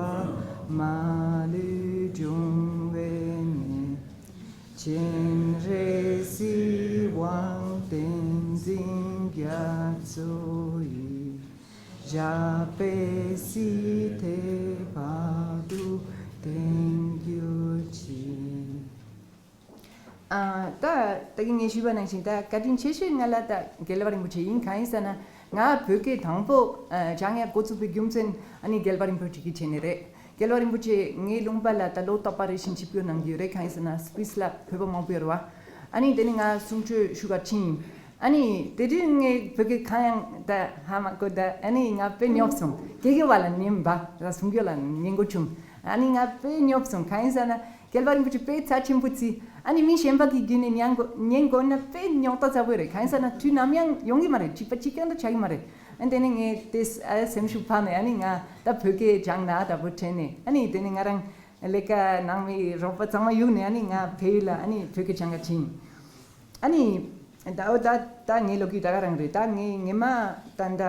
མ་ལུས་འབྱུང་བའི་གནས། སྤྱན་རས་གཟིགས་དབང་བསྟན་འཛིན་རྒྱ་མཚོ་ཡི། ཞབས་པད་སྲིད་མཐའི་བར་དུ་བརྟན་གྱུར་ཅིག་ཨ། ད་ད་གིན་ངས་ཞུས་པ་ནང་བཞིན་ད་བཀའ་དྲིན་ཆེ་ཤོས་ང་ལ་ད་རྒྱལ་བ་རིན་པོ་ཆེ་ཡིན། གང་ཡིན་ཟེར་ན་ང་བོད་སྐད་དང་པོ་ཨ་སྦྱང་ཡ་འགོ་བཙུགས་པའི་རྒྱུ་མཚན་ཨ་ནི་རྒྱལ་བ་རིན་པོ་ཆེ་གིས་བྱས་ནས་རེད། རྒྱལ་བ་རིན་པོ་ཆེ་ངའི་ལུང་པ་ལ་ད་ལོ་རྟག་པ་རེ་བཞིན་ཆིབས་བསྒྱུར་གནང་གི་ཡོད་རེད། གང་ཡིན་ཟེར་ན་སུད་སི་ལ་བོད་པ་མང་པོ་ཡོད་རེད་བ། ཨ་ནི་དེ་ནི་ང་གསུང་ཆོས་ཞུ་གར་ཕྱིན་ཡིན། ཨ་ནི་དེ་དུས་ངས་བོད་སྐད་གང་ཡང་ད་ཧ་མ་གོ། ད་ཨ་ནི་ང་དཔེ་སྙོབ་སོང་། དགེ་རྒན་པ་ལ་ཉན་པ་ར་གསུང་རྒྱུ་ལ་ཉན་དགོས་བྱུང་། ཨ་ནི་ང་དཔེ་སྙོབ་སོང་། གང་ཡིན་ཟེར་ན་རྒྱལ་བ་རིན་པོ་ཆེ་དཔེ་རྩ་ཆེན་པོ་བརྩི། ཨ་ནི་མི་གཞན་པ་གི་བརྒྱུད་ནས་ཉན་དགོས་ཉན་དགོས་ན་དཔེ་རྙོག་དྲ་ཚ་པོ་རེད། གང་ཡིན་ཟེར་ན་དུས་ནམ་ཡང་ཡོང་གི་མ་རེད། གཅིག་པ་གཅིག་རྐྱང་དུ་ཆགས་ཀྱི་མ་རེད། ཨ་དེ་ནས་ངས་དེ་ཨ་སེམས་ཤུགས་འཕར་ནས་ཨ་ནི་ང་ད་བོད་སྐད་སྦྱང་ན་ད་བོད་དྲན་ནས་ཨ་ནི་དེ་ནས་ང་རང་ལས་ཀ་ནང་མི་རོགས་པ་ཚང་མ་གཡུགས་ནས་ཨ་ནི་ང་བལ་ཡུལ་ལ་ཨ་ནི་བོད་སྐད་སྦྱང་ག་ཕྱིན། ཨ་ནི་ད་འོ་ད་ད་ངའི་ལོ་རྒྱུས་ད་ག་རང་རེད། ད་ངའི་ངེད་མ་ད་ད་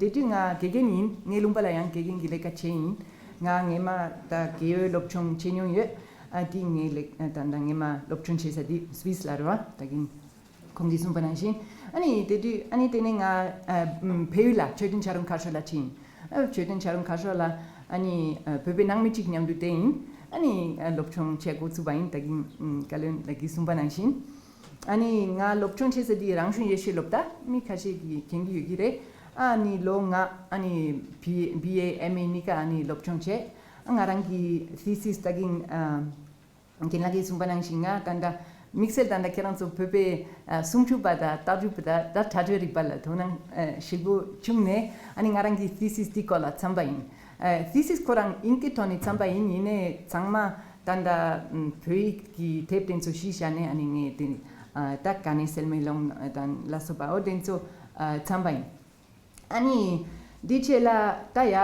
དེ་དུས་ང་དགེ་རྒན་ཡིན། ངའི་ལུང་པ་ལ་ཡང་དགེ་རྒན་གྱི་ལས་ཀ་བྱས་ཡིན། ང་ངེད་མ་ད་རྒས་ཡོལ་སློབ་སྦྱོང་བྱེད་མྱོང་ཡོད། ཨ་དེ་ངའི་ལས་ད་ད་ངེད་མ་སློབ་སྦྱོང་བྱེད་ས་དེ་སུད་སི་ལ་རེད་བ། ད་གིན་ཁོང་གིས་གསུངས་པ་ནང་བཞིན། ཨ་ནི་དེ་དུས་ཨ་ནི་དེ་ནས་ང་ཨ་བལ་ཡུལ་ལ་མཆོད་རྟེན་བྱ་རུང་ཁ་ཤོར་ལ་ཕྱིན། ཨ་མཆོད་རྟེན་བྱ་རུང་ཁ་ཤོར་ལ་ཨ་ནི་ཨ་བོད་པའི་ནང་མི་གཅིག་མཉམ་དུ་བསྡད་ཡིན། ཨ་ནི་ཨ་སློབ་སྦྱོང་བྱེད་འགོ་ཚུགས་པ་ཡིན། ད་གིན་ཨ་བཀའ་བློན་ལགས་ཀྱིས་གསུངས་པ་ནང་བཞིན། ཨ་ནི་ང་སློབ་སྦྱོང་བྱེད་ས་དེ་རང་གཞུང་ཡེ་ཤེས་སློབ་གྲྭ། མི་ཁ་ཤས་ཀྱིས་མཁྱེན་གྱི་ཡོད་ཀྱི་རེད། ཨ་ནི་ལོ་ལྔ་ཨ་ནི་བི་བི་ཨེ་ཨེམ་ཨེ་གཉིས་ཀ་ཨ་ནི་སློབ་སྦྱོང་བྱས། ཨ་ང་རང་གི་ཐི་སིས་ད་གིན་ཨ་རྒན་ལགས་ཀྱིས་གསུངས་པ་ནང་བཞིན་ང་ད་ལྟ་དམིགས་བསལ་ད་ལྟ་ཁྱེད་རང་ཚོ་བོད་པའི་ཨ་གསུང་ཆོས་པ་དང་ལྟ་གྲུབ་པ་དང་ད་དྲ་གྲོགས་རིག་པ་ལ་དོ་སྣང་ཨ་ཞེ་པོ་བྱུང་ནས་ཨ་ནི་ང་རང་གི་ཐི་སིས་དེ་སྐོར་ལ་བརྩམས་པ་ཡིན། ཨ་ཐི་སིས་ཁོ་རང་དབྱིན་སྐད་ཐོག་ནས་བརྩམས་པ་ཡིན། ཡིན་ནའི་ཚང་མ་ད་ལྟ་ཨམ་བོད་ཡིག་གི་དེབ་དེ་ཚོ་གཞི་བཞག་ནས་ཨ་ནི་ངས་དེ་ཨ་ད་དཀའ་གནད་སེལ་མེད་ལུང་དང་ལ་སོགས་པ་འོ་དེ་ཚོ་ཨ་བརྩམས་པ་ཡིན། ཨ་ནི་འདི་བྱས་ལ་ད་ཡ་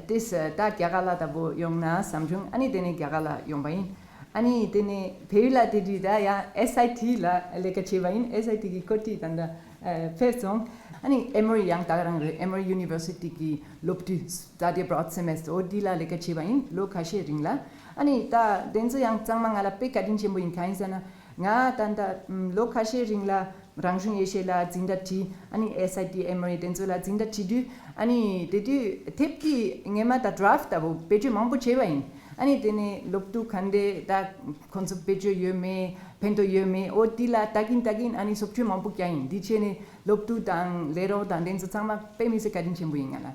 དེས་ད་རྒྱ་གར་ལ་ལྟ་བུ་ཡོང་ན་བསམ་བྱུང་། ཨ་ནི་དེ་ནས་རྒྱ་གར་ལ་ཡོང་པ་ཡིན། ཨ་ནི་དེ་ནས་བལ་ཡུལ་ལ་དེ་དུས་ད་ཡ་ཨེས་ཨའི་ཊི་ལ་ལས་ཀ་བྱས་པ་ཡིན། ཨེས་ཨའི་ཊི་གི་ཀོ་ཊི་ད་ལྟ་ཨ་ཕེབས་སོང་། ཨ་ནི་ཨེ་མོ་རི་ཡང་ད་ག་རང་རེད། ཨེ་མོ་རི་ཡུ་ནི་ཝར་སི་ཊི་གི་སློབ་དུས་ད་ལྟའི་བྷོརཌ་སེ་མེ་སི་ཊར་འོ་འདི་ལ་ལས་ཀ་བྱས་པ་ཡིན། ལོ་ཁ་ཤས་རིང་ལ། ཨ་ནི་ད་དེ་ཚོ་ཡང་གཙང་མ་ང་ལ་དཔེ་བཀའ་དྲིན་ཆེན་པོ་ཡིན། གང་ཡིན་ཟེར་ན་ང་ད་ལྟ་ལོ་ཁ་ཤས་རིང་ལ་རང་གཞུང་ཡེ་ཤེས་ལ་འཛིན་གྲྭ་ཁྲིད། ཨ་ནི་ཨེས་ཨའི་ཊི་ཨེ་མོ་རི་དེ་ཚོ་ལ་འཛིན་གྲྭ་ཁྲིད་དུས་ཨ་ནི་དེ་དུས་དེབ་ཀྱི་ངས་མ་ད་ཌ་རབ་ལྟ་བུ་བེད་སྤྱོད་མང་པོ་བྱས་པ་ཡིན། ཨ་ནི་དེ་ནས་སློབ་ཕྲུག་ག་འདྲས་ད་ཁོང་ཚོ་བེད་སྤྱོད་ཡོད་མེད་ཕན་ཐོགས་ཡོད་མེད་འོ་དེ་ལ་ལྟ་གིན་ལྟ་གིན་ཨ་ནི་སློབ་ཁྲིད་མང་པོ་བརྒྱབ་ཡིན། དེ་བྱས་ནས་སློབ་ཕྲུག་དང་ལས་རོགས་དང་དེ་ཚོ་ཚང་མ་དཔེ་མི་སྲིད་བཀའ་དྲིན་ཆེན་པོ་ཡིན་ང་ལ།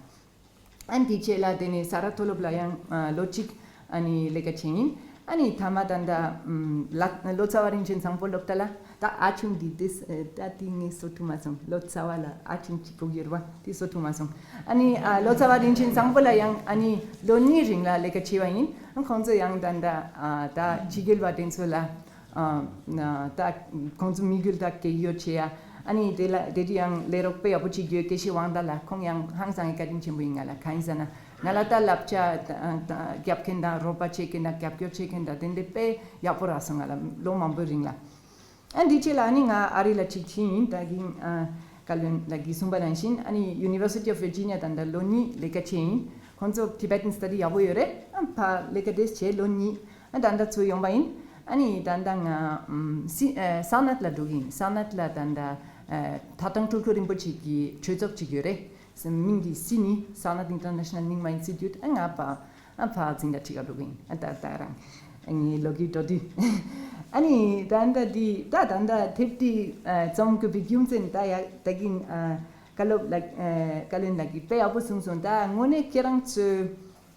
ཨ་ནི་དེ་རྗེས་ལ་དེ་ནས་ས་རཱ་མཐོ་སློབ་ལ་ཡང་ཨ་ལོ་གཅིག་ཨ་ནི་ལས་ཀ་བྱས་ཡིན། ཨ་ནི་མཐའ་མ་ད་ལྟ་ཨམ་ལ་ལོ་ཙཱ་བ་རིན་ཆེན་བཟང་པོ་སློབ་གྲྭ་ལ་ད་ཨ་ཆུང་འདི་དེ་ད་དེ་ངས་གསོ་ཐུབ་མ་སོང་། ལོ་ཙཱ་བ་ལ་ཨ་ཆུང་གཅིག་པོ་ཡོད་རེད་བ། དེ་གསོ་ཐུབ་མ་སོང་། ཨ་ནི་ཨ་ལོ་ཙཱ་བ་རིན་ཆེན་བཟང་པོ་ལ་ཡང་ཨ་ནི་ལོ་གཉིས་རིང་ལ་ལས་ཀ་བྱས་པ་ཡིན། ཨ་ཁོང་ཚོ་ཡང་ད་ལྟ་ཨ་ད་ཕྱི་རྒྱལ་བ་དེ་ཚོ་ལ། ཨ་ན་ད་ཁོང་ཚོ་དམིགས་ཡུལ་ད་གེགས་ཡོད་བྱེད་ཡ། ཨ་ནི་དེ་ལ་དེ་དུས་ཡང་ལས་རོགས་དཔེ་ཡག་པོ་བྱེད་རྒྱུ་སྐྱེ་ཤི་དབང་ཐང་ལ་ཁོང་ཡང་ཧང་སང་གི་བཀའ་དྲིན་ཆེན་པོ་ཡིན་ང་ལ། གང་ཡིན་ཟེར་ན་ང་ལ་ད་བསླབ་བྱ་ད་ད་རྒྱབ་མཁན་དང་རོགས་པ་བྱེད་མཁན་དང་རྒྱབ་སྐྱོར་བྱེད་མཁན་དང་དེ་འདྲ་དཔེ་ཡག་པོ་རག་སོང་ང་ལ་ལོ་མང་པོའི་རིང་ལ། ཨ་འདི་རྗེས་ལ་ཨ་ནི་ང་ཨ་རི་ལ་གཅིག་ཕྱིན་ཡིན། ད་གིན་ཨ་བཀའ་བློན་ལགས་ཀྱིས་གསུངས་པ་ནང་བཞིན་ཨ་ནི་University of Virginia ད་ལྟ་ལོ་གཉིས་ལས་ཀ་བྱས་ཡིན། ཁོང་ཚོ་Tibetan study ཡག་པོ་ཡོད་རེད། ཨ་ཕ་ལས་ཀ་དེ་བྱས་ལོ་གཉིས། ཨ་ད་ལྟ་ཚུར་ཡོང་པ་ཡིན། ཨ་ནི་ད་ལྟ་ང་ཨམ་སི་ཨ་སངས་ནད་ལ་འགྲོ་གི་ཡིན། སངས་ནད་ལ་ད་ལྟ་ ཐ་ཐང་སྤྲུལ་སྐུ་རིན་པོ་ཆེ་གི་གྲོས་ཚོགས་ཅིག་ཡོད་རེད། མིང་འདི་སི་ནི་Sanat International Nyingma Institute ཨ་ང་པ་ཨ་ཕ་འཛིན་གྲྭ་ཁྲི་ཀ་འགྲོ་གི་ཡིན། ཨ་ད་ད་རང་ངའི་ལོ་རྒྱུས་འགྲོ་དུས། ཨ་ནི་ད་ལྟ་འདི་ད་ད་ལྟ་དེབ་འདི་རྩོམ་དགོས་པའི་རྒྱུ་མཚན་ད་ཡ་ད་གིན་བཀའ་སློབ་ལགས་བཀའ་བློན་ལགས་ཀྱིས་དཔེ་ཡག་པོ་གསུངས་སོང་། ད་དངོས་གནས་ཁྱེད་རང་ཚོས།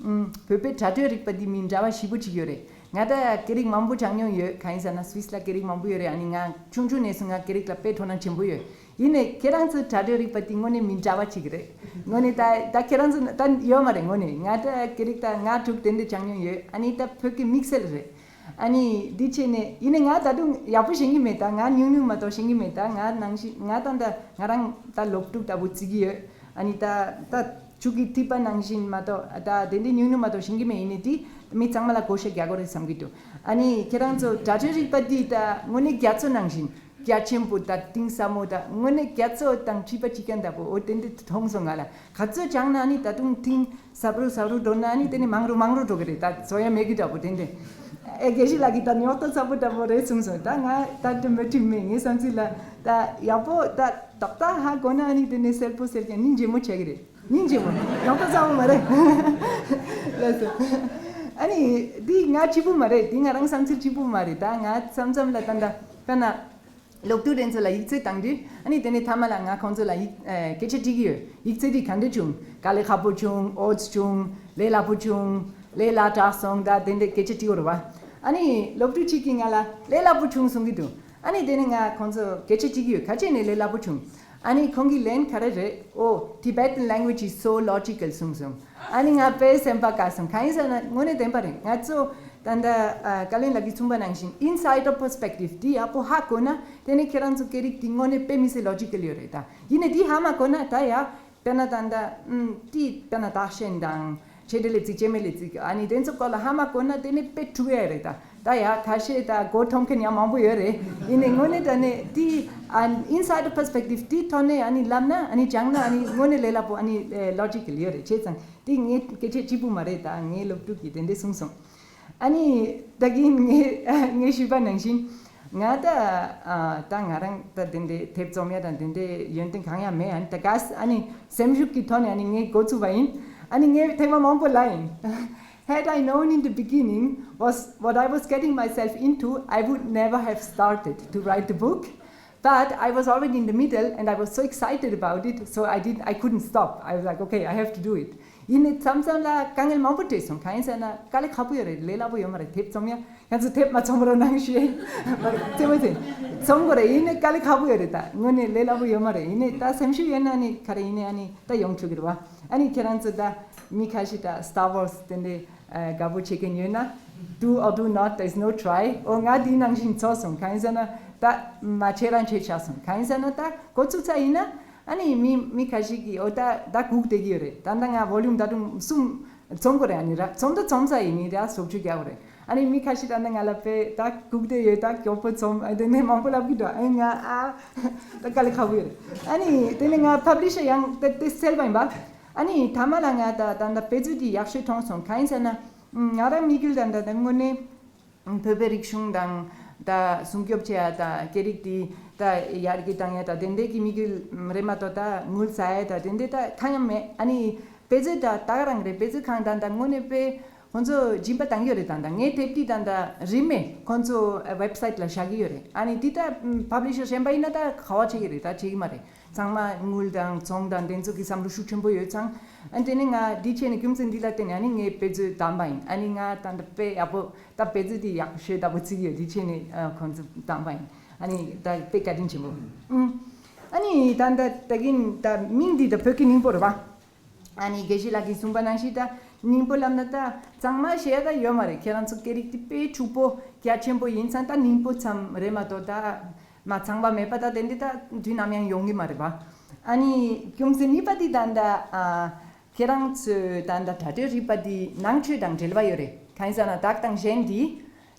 ཨུམ། བོད་པའི་དྲ་གྲོགས་རིག་པ་འདི་མི་འདྲ་བ་ཞེ་པོ་ཅིག་ཡོད་རེད། ང་ད་སྐད་རིགས་མང་པོ་སྦྱང་མྱོང་ཡོད། གང་ཡིན་ཟེར་ན་སུད་སི་ལ་སྐད་རིགས་མང་པོ་ཡོད་རེད། ཨ་ནི་ང་ཆུང་ཆུང་ནས་བཟུང་ང་སྐད་རིགས་ལ་དཔེ་དོ་སྣང་ཆེན་པོ་ཡོད། ཡིན་ནའི་ཁྱེད་རང་ཚོའི་དྲ་གྲོགས་རིག་པ་འདི་དངོས་གནས་མི་འདྲ་བ་ཅིག་རེད། དངོས་གནས་ད་ད་ཁྱེད་རང་ཚོ་ད་ཡོད་མ་རེད། དངོས་གནས་ང་ད་སྐད་རིགས་ད་ང་དྲུག་དེ་འདྲ་སྦྱང་མྱོང་ཡོད། ཨ་ནི་ད་བོད་སྐད་དམིགས་བསལ་རེད། ཨ་ནི་འདི་བྱས་ནས་ཡིན་ནའི་ང་ད་དུང་ཡག་པོ་ཤེས་ཀྱི་མེད། ད་ང་ཉུང་ཉུང་མ་གཏོགས་ཤེས་ཀྱི་མེད། ད་ང་ནང་བཞིན་ང་ད་ད་ང་རང་ད་སློབ་ཕྲུག་ལྟ་བུ་བརྩི་གི་ཡོད། ཨ་ནི་ད་ད་ཆུ་གི་ཐིགས་པ་ནང་བཞིན་མ་གཏོགས་ད་དེ་འདྲའི་ཉུང་ཉུང་མ་གཏོགས་ཤེས་ཀྱི་མེད། ཡིན་ནའི་དེ་མི་ཚང་མ་ལ་བགོ་བཤའ་རྒྱག་དགོས་རེད་བསམ་གྱི་འདུག་ཨ་ནི་ཁྱེད་རང་ཚོ་དྲ་གྲོགས་རིག་པ་འདི་ད་དངོས་གནས་རྒྱ་མཚོ་ནང་བཞིན་རྒྱ་ཆེན་པོ་ད་གཏིང་ཟབ་མོ་ད་དངོས་གནས་རྒྱ་མཚོ་དང་འཁྲིལ་བ་གཅིག་རྐྱང་ལྟ་བུ་འོ་དེ་འདྲ་མཐོང་སོང་ང་ལ། ག་ཚོད་སྦྱངས་ན་ནི་ད་དུང་གཏིང་ཟབ་རུ་ཟབ་རུ་འགྲོ་ན་ནི་དེ་ནི་མང་རུ་མང་རུ་འགྲོ་གི་རེད། ད་བཟོ་ཡ་མེད་གི་འདྲ་པོ་དེ་འདྲ། ཨེ་དགེ་བཤེས་ལགས་ཀྱིས་ད་རྙོག་དྲ་ཚ་པོ་འདྲ་པོ་རེད་གསུངས་སོང་། ད་ང་ད་དེ་མ་འགྲིག་མེད། ངའི་བསམ་ཚུལ་ལ་ད་ཡག་པོ་ད་ཏག་ཏག་ཧ་གོ་ན་ནི་དེ་ནི་གསལ་པོ་གསལ་རྐྱང་སྙིང་རྗེ་མོ་བྱེད་གི་རེད། སྙིང་རྗེ་མོ། རྙོག་དྲ་ཚ་པོ་མ་རེད། ལགས་སོ། ཨ་ནི་འདི་ང་གཅིག་པུ་མ་རེད། འདི་ང་རང་བསམ་ཚུལ་གཅིག་པུ་མ་རེད། ད་ང་མཚམས་མཚམས་ལ་ད་ད་ད་ན། སློབ་ཕྲུག་དེ་ཚོ་ལ་ཡིག་ཚད་བཏང་དུས་ཨ་ནི་དེ་ནས་མཐའ་མ་ལ་ང་ཁོང་ཚོ་ལ་ཡིག་ཨེ་སྐད་ཆ་དྲིས་ཀྱི་ཡོད། ཡིག་ཚད་དེ་ག་འདྲ་བྱུང་། དཀའ་ལས་ཁག་པོ་བྱུང་། ཨོ་ཙི་བྱུང་། ལས་སླ་པོ་བྱུང་། ལས་སླ་དྲགས་སོང་། ད་དེ་འདྲ་སྐད་ཆ་དྲིས་ཀྱི་ཡོད་རེད་པ། ཨ་ནི་སློབ་ཕྲུག་གཅིག་གིས་ང་ལ་ལས་སླ་པོ་བྱུང་གསུང་གི་འདུག་ཨ་ནི་དེ་ནས་ང་ཁོང་ཚོ་སྐད་ཆ་དྲིས་ཀྱི་ཡོད། ག་བྱས་ནས་ལས་སླ་པོ་བྱུང་། ཨ་ནི་ཁོང་གི་ལན་ག་རེ་རེད། Oh, Tibetan language is so logical གསུངས་སོང་། ཨ་ནི་ང་དཔེ་སེམས་པ་དཀར་སོང་། གང་ཡིན་ཟེར་ན་དངོས་གནས་བདེན་པ་རེད། ང་ཚོ་ད་ལྟ་ཨ་བཀའ་བློན་ལགས་ཀྱིས་གསུངས་པ་ནང་བཞིན་inside of perspective འདི་ཡག་པོ་ཧ་གོ་ན་དེ་ནས་ཁྱེད་རང་ཚོ་སྐད་རིགས་འདི་དངོས་གནས་དཔེ་མི་སྲིད་ལོ་ཇི་ཀལ་ཡོད་རེད། ད་ཡིན་ནའི་འདི་ཧ་མ་གོ་ན་ད་ཡ་དཔེར་ན་ད་ལྟ་ཨུམ་ཏི་དཔེར་ན་དག་ཤན་དང་ཆེ་འབྲེལ་ལས་ཚིག་ཆེ་མེད་ལས་ཚིག་ཨ་ནི་དེ་ཚོ་སྐོར་ལ་ཧ་མ་གོ་ན་དེ་ནས་དཔེ་འཁྲུག་ཡ་རེད། ད་ད་ཡ་ཁ་ཤས་ད་མགོ་འཐོམ་མཁན་ཡང་མང་པོ་ཡོད་རེད། ཡིན་ནའི་དངོས་གནས་ད་ནས་དེ་ཨ་inside perspective དེ་ཐོག་ནས་ཨ་ནི་ལབ་ན་ཨ་ནི་སྦྱངས་ན་ཨ་ནི་དངོས་གནས་ལས་སླ་པོ་ཨ་ནི་ལོ་ཇི་ཀལ་ཡོད་རེད། བྱས་ཙང་དེ་ངའི་སྐད་ཆ་གཅིག་པུ་མ་རེད། ད་ངའི་སློབ་ཕྲུག་གིས་དེ་འདྲས་གསུངས་སོང་། ཨ་ནི་ད་གིན་ངས་ངས་ཞུས་པ་ནང་བཞིན་ང་ད་ཨ་ད་ང་རང་ད་དེ་འདྲའི་དེབ་རྩོམ་ཡ་དང་དེ་འདྲའི་ཡོན་ཏན་གང་ཡང་མེད། ཨ་ནི་ད་ག་ས་ཨ་ནི་སེམས་ཤུགས་ཀྱི་ཐོག་ནས་ཨ་ནི་ངས་འགོ་ཚུགས་པ་ཡིན། ཨ་ནི་ངས་ཐེངས་མ་མང་པོ་ལབ་ཡིན། Had I known in the beginning was what I was getting myself into, I would never have started to write the book. But I was already in the middle and I was so excited about it, so I did I couldn't stop. I was like, okay, I have to do it. ཡིན་ནའི་མཚམས་མཚམས་ལ་དཀའ་ངལ་མང་པོ་འཕྲད་སོང་། གང་ཡིན་ཟེར་ན་དཀའ་ལས་ཁག་པོ་ཡོད་རེད། ལས་སླ་པོ་ཡོད་མ་རེད། དེབ་རྩོམ་ཡ་ང་ཚོ་དེབ་མ་རྩོམ་རོགས་གནང་ཞུ་ཡ་ཡིན། མ་རེད་ཚེ་མ་ཚེ་རྩོམ་དགོས་རེད། ཡིན་ནའི་དཀའ་ལས་ཁག་པོ་ཡོད་རེད། ད་དངོས་གནས་ལས་སླ་པོ་ཡོད་མ་རེད། ཡིན་ནའི་ད་སེམས་ཤུགས་ཡོད་ན་ནི་ག་རེ་ཡིན་ནའི་ཨ་ནི་ད་ཡོང་ཆོག་གི་རེད་བ། ཨ་ནི་ཁྱེད་རང་ཚོ་ད་མི་ཁ་ཤས་ད་Star Wars དེ་འདྲའི་དགའ་པོ་བྱེད་མཁན་ཡོད་ན། Do or do not, there's no try. ཨོ་ང་དེའི་ནང་བཞིན་ཚོར་སོང་། གང་ཡིན་ཟེར་ན་ད་མ་བྱས་རང་བྱས་ཆགས་སོང་། གང་ཡིན་ཟེར་ན་ད་འགོ་ཚུགས་ཚར་ཡིན་ན་ཨ་ནི་མི་མི་ཁ་ཤས་ཀྱིས་ཨོ་ད་ད་སྒུག་བསྡད་ཀྱི་ཡོད་རེད། ད་ལྟ་ང་volume ད་དུང་གསུམ་རྩོམ་དགོས་རེད། ཨ་ནི་ར་རྩོམ་ད་རྩོམ་ཚར་ཡིན། ནི་ར་བཟོ་བཅོས་རྒྱག་དགོས་རེད། ཨ་ནི་མི་ཁ་ཤས་ད་ལྟ་ང་ལ་དཔེ་ད་སྒུག་བསྡད་ཡོད། ད་མགྱོགས་པོ་རྩོམ། ཨ་དེ་ནས་མང་པོ་ལབ་ཀྱི་འདུག་ཨ་ང་ཨ་ད་དཀའ་ལས་ཁག་པོ་ཡོད་རེད། ཨ་ནི་དེ་ནས་ང་publisher ཡང་དེ་དེ་སེལ་བ་ཡིན་པ། ཨ་ནི་མཐའ་མ་ལ་ང་ད་ད་ད་དཔེ་མཛོད་འདི་ཡག་ཤོས་མཐོང་སོང་། གང་ཡིན་ཟེར་ན་ང་རང་དམིགས་ཡུལ་ད་ད་ད་དངོས་གནས་བོད་པའི་རིག་གཞུང་དང་ད་སྲུང་སྐྱོབ་བྱེད་ཡ་ད་སྐད་རིགས་འདི་ད་ཡར་རྒྱས་བཏང་ཡ་ད་དེ་འདྲས་ཀྱི་དམིགས་ཡུལ་རེད་མ་གཏོགས་ད་དངུལ་ཟ་ཡ་ད་དེ་འདྲས་ད་གང་ཡང་མེད། ཨ་ནི་དཔེ་མཛོད་ད་ད་ག་རང་རེད། དཔེ་མཛོད་ཁང་ད་ད་དངོས་གནས་དཔེ་ཁོང་ཚོ་སྦྱིན་པ་བཏང་གི་ཡོད་རེད། ད་ད་ངའི་དེབ་འདི་ད་ད་རིན་མེད་ཁོང་ཚོ་website ལ་བཞག་གི་ཡོད་རེད། ཨ་ནི་འདི་ད་publisher གཞན་པ་ཡིན་ན་ད་ག་བ་བྱེད་ཀྱི་རེད། ད་བྱེད་ཀྱི་མ་རེད། ཚང་མ་དངུལ་དང་ཚོང་དང་དེ་ཚོ་གི་བསམ་བློ་ཤུགས་ཆེན་པོ་ཡོད་ཙང་། ཨ་དེ་ནི་ང་འདི་བྱས་ནས་རྒྱུ་མཚན་འདི་ལ་བརྟེན་ནས་ཨ་ནི་ངའི་དཔེ་མཛོད་བདམས་པ་ཡིན། ཨ་ནི་ང་ད་ད་དཔེ་ཡག་པོ་ད་དཔེ་མཛོད་འདི་ཡག་ཤོས་ལྟ་བུ་བརྩི་གི་ཡོད། འདི་བྱས་ནས་ཨ་ཁོང་ཚོ་བདམས་པ་ཡིན། ཨ་ནི་ད་དཔེ་བཀའ་དྲིན་ཆེན་པོ། ཨུམ། ཨ་ནི་ད་ད་ད་གིན་ད་མིང་འདི་ད་བོད་ཀྱི་སྙིང་པོ་རེད་པ། ཨ་ནི་དགེ་བཤེས་ལགས་ཀྱིས་གསུངས་པ་ནང་བཞིན་ད་སྙིང་པོ་ལབ་ན་ད་གཙང་མ་བཤད་ཡ་ད་ཡོད་མ་རེད། ཁྱེད་རང་ཚོ་སྐད་རིགས་དེ་དཔེ་ཕྱུག་པོ་རྒྱ་ཆེན་པོ་ཡིན་ཙང་ད་སྙིང་པོ་ཙམ་རེད་མ་གཏོགས་ད་མ་ཚང་པ་མེད་པ་ད་དེ་འདི་ད་དུས་ནམ་ཡང་ཡོང་གི་མ་རེད་པ། ཨ་ནི་རྒྱུ་མཚན་གཉིས་པ་འདི་ད་ད་ཨ་ཁྱེད་རང་ཚོའི་ད་ད་དྲ་གྲོགས་རིག་པ་འདི་ནང་ཆོས་དང་འབྲེལ་བ་ཡོད་རེད། གང་ཡིན་ཟེར་ན་དག་དང་གཞན་འདི།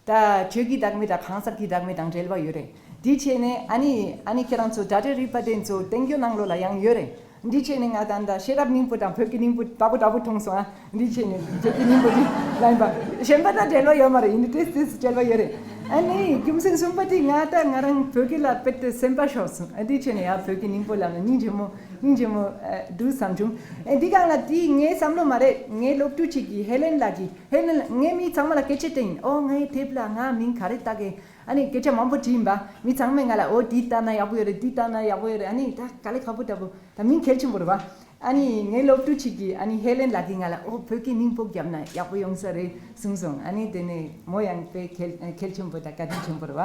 ད་ཆོས་ཀྱི་བདག་མེད་དང་གང་ཟག་གི་བདག་མེད་དང་འབྲེལ་བ་ཡོད་རེད། འདི་བྱས་ནས་ཨ་ནི་ཨ་ནི་ཁྱེད་རང་ཚོ་དྲ་གྲོགས་རིག་པ་དེ་ཚོ་བསྟན་རྒྱུ་ནང་ལོགས་ལ་ཡང་ཡོད་རེད། འདི་བྱས་ནས་ང་ད་ལྟ་ཤེས་རབ་སྙིང་པོ་དང་བོད་ཀྱི་སྙིང་པོ་ལྟ་བུ་ལྟ་བུ་མཐོང་སོང་ཨ། འདི་བྱས་ནས་བོད་ཀྱི་སྙིང་པོ་འདི་ལ་ཡིན་པ་གཞན་པ་དང་འབྲེལ་བ་ཡོད་མ་རེད། ཡིན་ཏེ་ཏེས་ཏེས་འབྲེལ་བ་ཡོད་རེད། ཨ་ནི་རྒྱུ་མཚན་གསུམ་པ་དེ་ང་ད་ང་རང་བོད་སྐད་ལ་དཔེ་དེ་སེམས་པ་ཤོར་སོང་། ཨ་དེ་བྱས་ནས་ཡ་བོད་སྐད་སྙིང་པོ་ལབ་ན་སྙིང་རྗེ་མོ་སྙིང་རྗེ་མོ་ཨ་འདུག་བསམ་བྱུང་། ཨ་འདི་སྒང་ལ་དེ་ངའི་བསམ་བློ་མ་རེད། ངའི་སློབ་ཕྲུག་ཅིག་གིས་ཧེ་ལེན་ལགས་ཀྱིས་ཧེ་ལེན་ལགས་ངས་མི་ཚང་མ་ལ་སྐད་ཆ་དྲིས་ཡིན། ཨོ་ངའི་དེབ་ལ་ང་མིང་ག་རེ་བཏགས་གི། ཨ་ནི་སྐད་ཆ་མང་པོ་དྲིས་ཡིན་པ། མི་ཚང་མས་ང་ལ་ཨོ་འདི་བཏགས་ན་ཡག་པོ་ཡོད་རེད། འདི་བཏགས་ན་ཡག་པོ་ཡོད་རེད། ཨ་ནི་ད་དཀའ་ལས་ཁག་པོ་འདྲ་པོ་ད་མིང་གལ་ཆེན་པོ་རེད་པ། ཨ་ནི་ངའི་སློབ་ཕྲུག་ཅིག་གིས་ཨ་ནི་ཧེ་ལེན་ལགས་ཀྱིས་ང་ལ་ཨོ་བོད་སྐད་སྙིང་པོ་བརྒྱབ་ན་ཡག་པོ་ཡོང་ས་རེད་གསུངས་སོང་། ཨ་ནི་དེ་ནས་མོ་ཡང་དཔེ་གལ་གལ་ཆེན་པོ་དང་བཀའ་དྲིན་ཆེན་པོ་རེད་པ།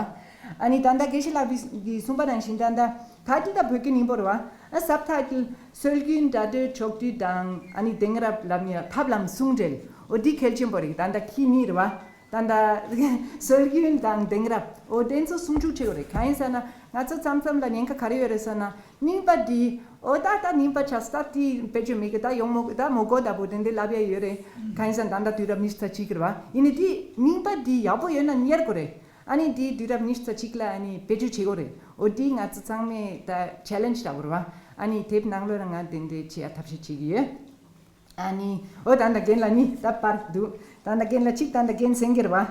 ཨ་ནི་ད་ལྟ་དགེ་བཤེས་ལགས་ཀྱིས་གསུངས་པ་ནང་བཞིན་ད་ལྟ་ག་དུས་ད་བོད་སྐད་སྙིང་པོ་རེད་པ། ཨ་སབ་ཊའི་ཊལ་སྲོལ་རྒྱུན་སྒྲ་སྒྲོགས་ཕྱོགས་བསྡུས་དང་ཨ་ནི་དེང་རབས་ལབ་ཡ་ཐབས་ལམ་ཟུང་འབྲེལ། ཨོ་འདི་གལ་ཆེན་པོ་རེད། ད་ལྟ་ཁྱི་གཉིས་རེད་པ། ད་ལྟ་སྲོལ་རྒྱུན་དང་དེང་རབས་ཨོ་དེ་ཚོ་ཟུང་འཇུག་བྱེད་དགོས་རེད། གང་ཡིན་ཟེར་ན་ང་ཚོ་མཚམས་མཚམས་ལ་ཉེན་ཁ་ག་རེ་ཡོད་རེད་ཟེར་ན་རྙིང་པ་འདི་ཨོ་ད་ད་རྙིང་པ་ཆགས་ད་དེ་བེད་སྤྱོད་མེད་གི་ད་ཡོང་མོ་ད་མོ་གོ་ད་པོ་དེ་འདྲ་ལབ་ཡ་ཡོད་རེད། གང་ཡིན་ཟེར་ན་ད་ལྟ་དུས་རབས་ཉི་ཤུ་རྩ་གཅིག་རེད་པ། ཡིན་ནའི་དེ་རྙིང་པ་འདི་ཡག་པོ་ཡོད་ན་གཉེར་དགོས་རེད། ཨ་ནི་དེ་དུས་རབས་ཉི་ཤུ་རྩ་གཅིག་ལ་ཨ་ནི་བེད་སྤྱོད་བྱེད་དགོས་རེད། ཨོ་དེ་ང་ཚོ་ཚང་མས་ད་ཆེ་ལེན་ཇི་འདྲ་པོ་རེད་པ། ཨ་ནི་དེབ་ནང་ལོགས་ལ་ང་དེ་འདྲ་བྱེད་ཡ་ཐབས་ཤེས་བྱེད་ཀྱི་ཡོད། ཨ་ནི་ཨོ་ད་ལྟ་རྒན་ལགས་གཉིས་ད་པར་འདུག་ད་ལྟ་རྒན་ལགས་གཅིག་ད་ལྟ་རྒན་སེང་གེ་རེད་པ།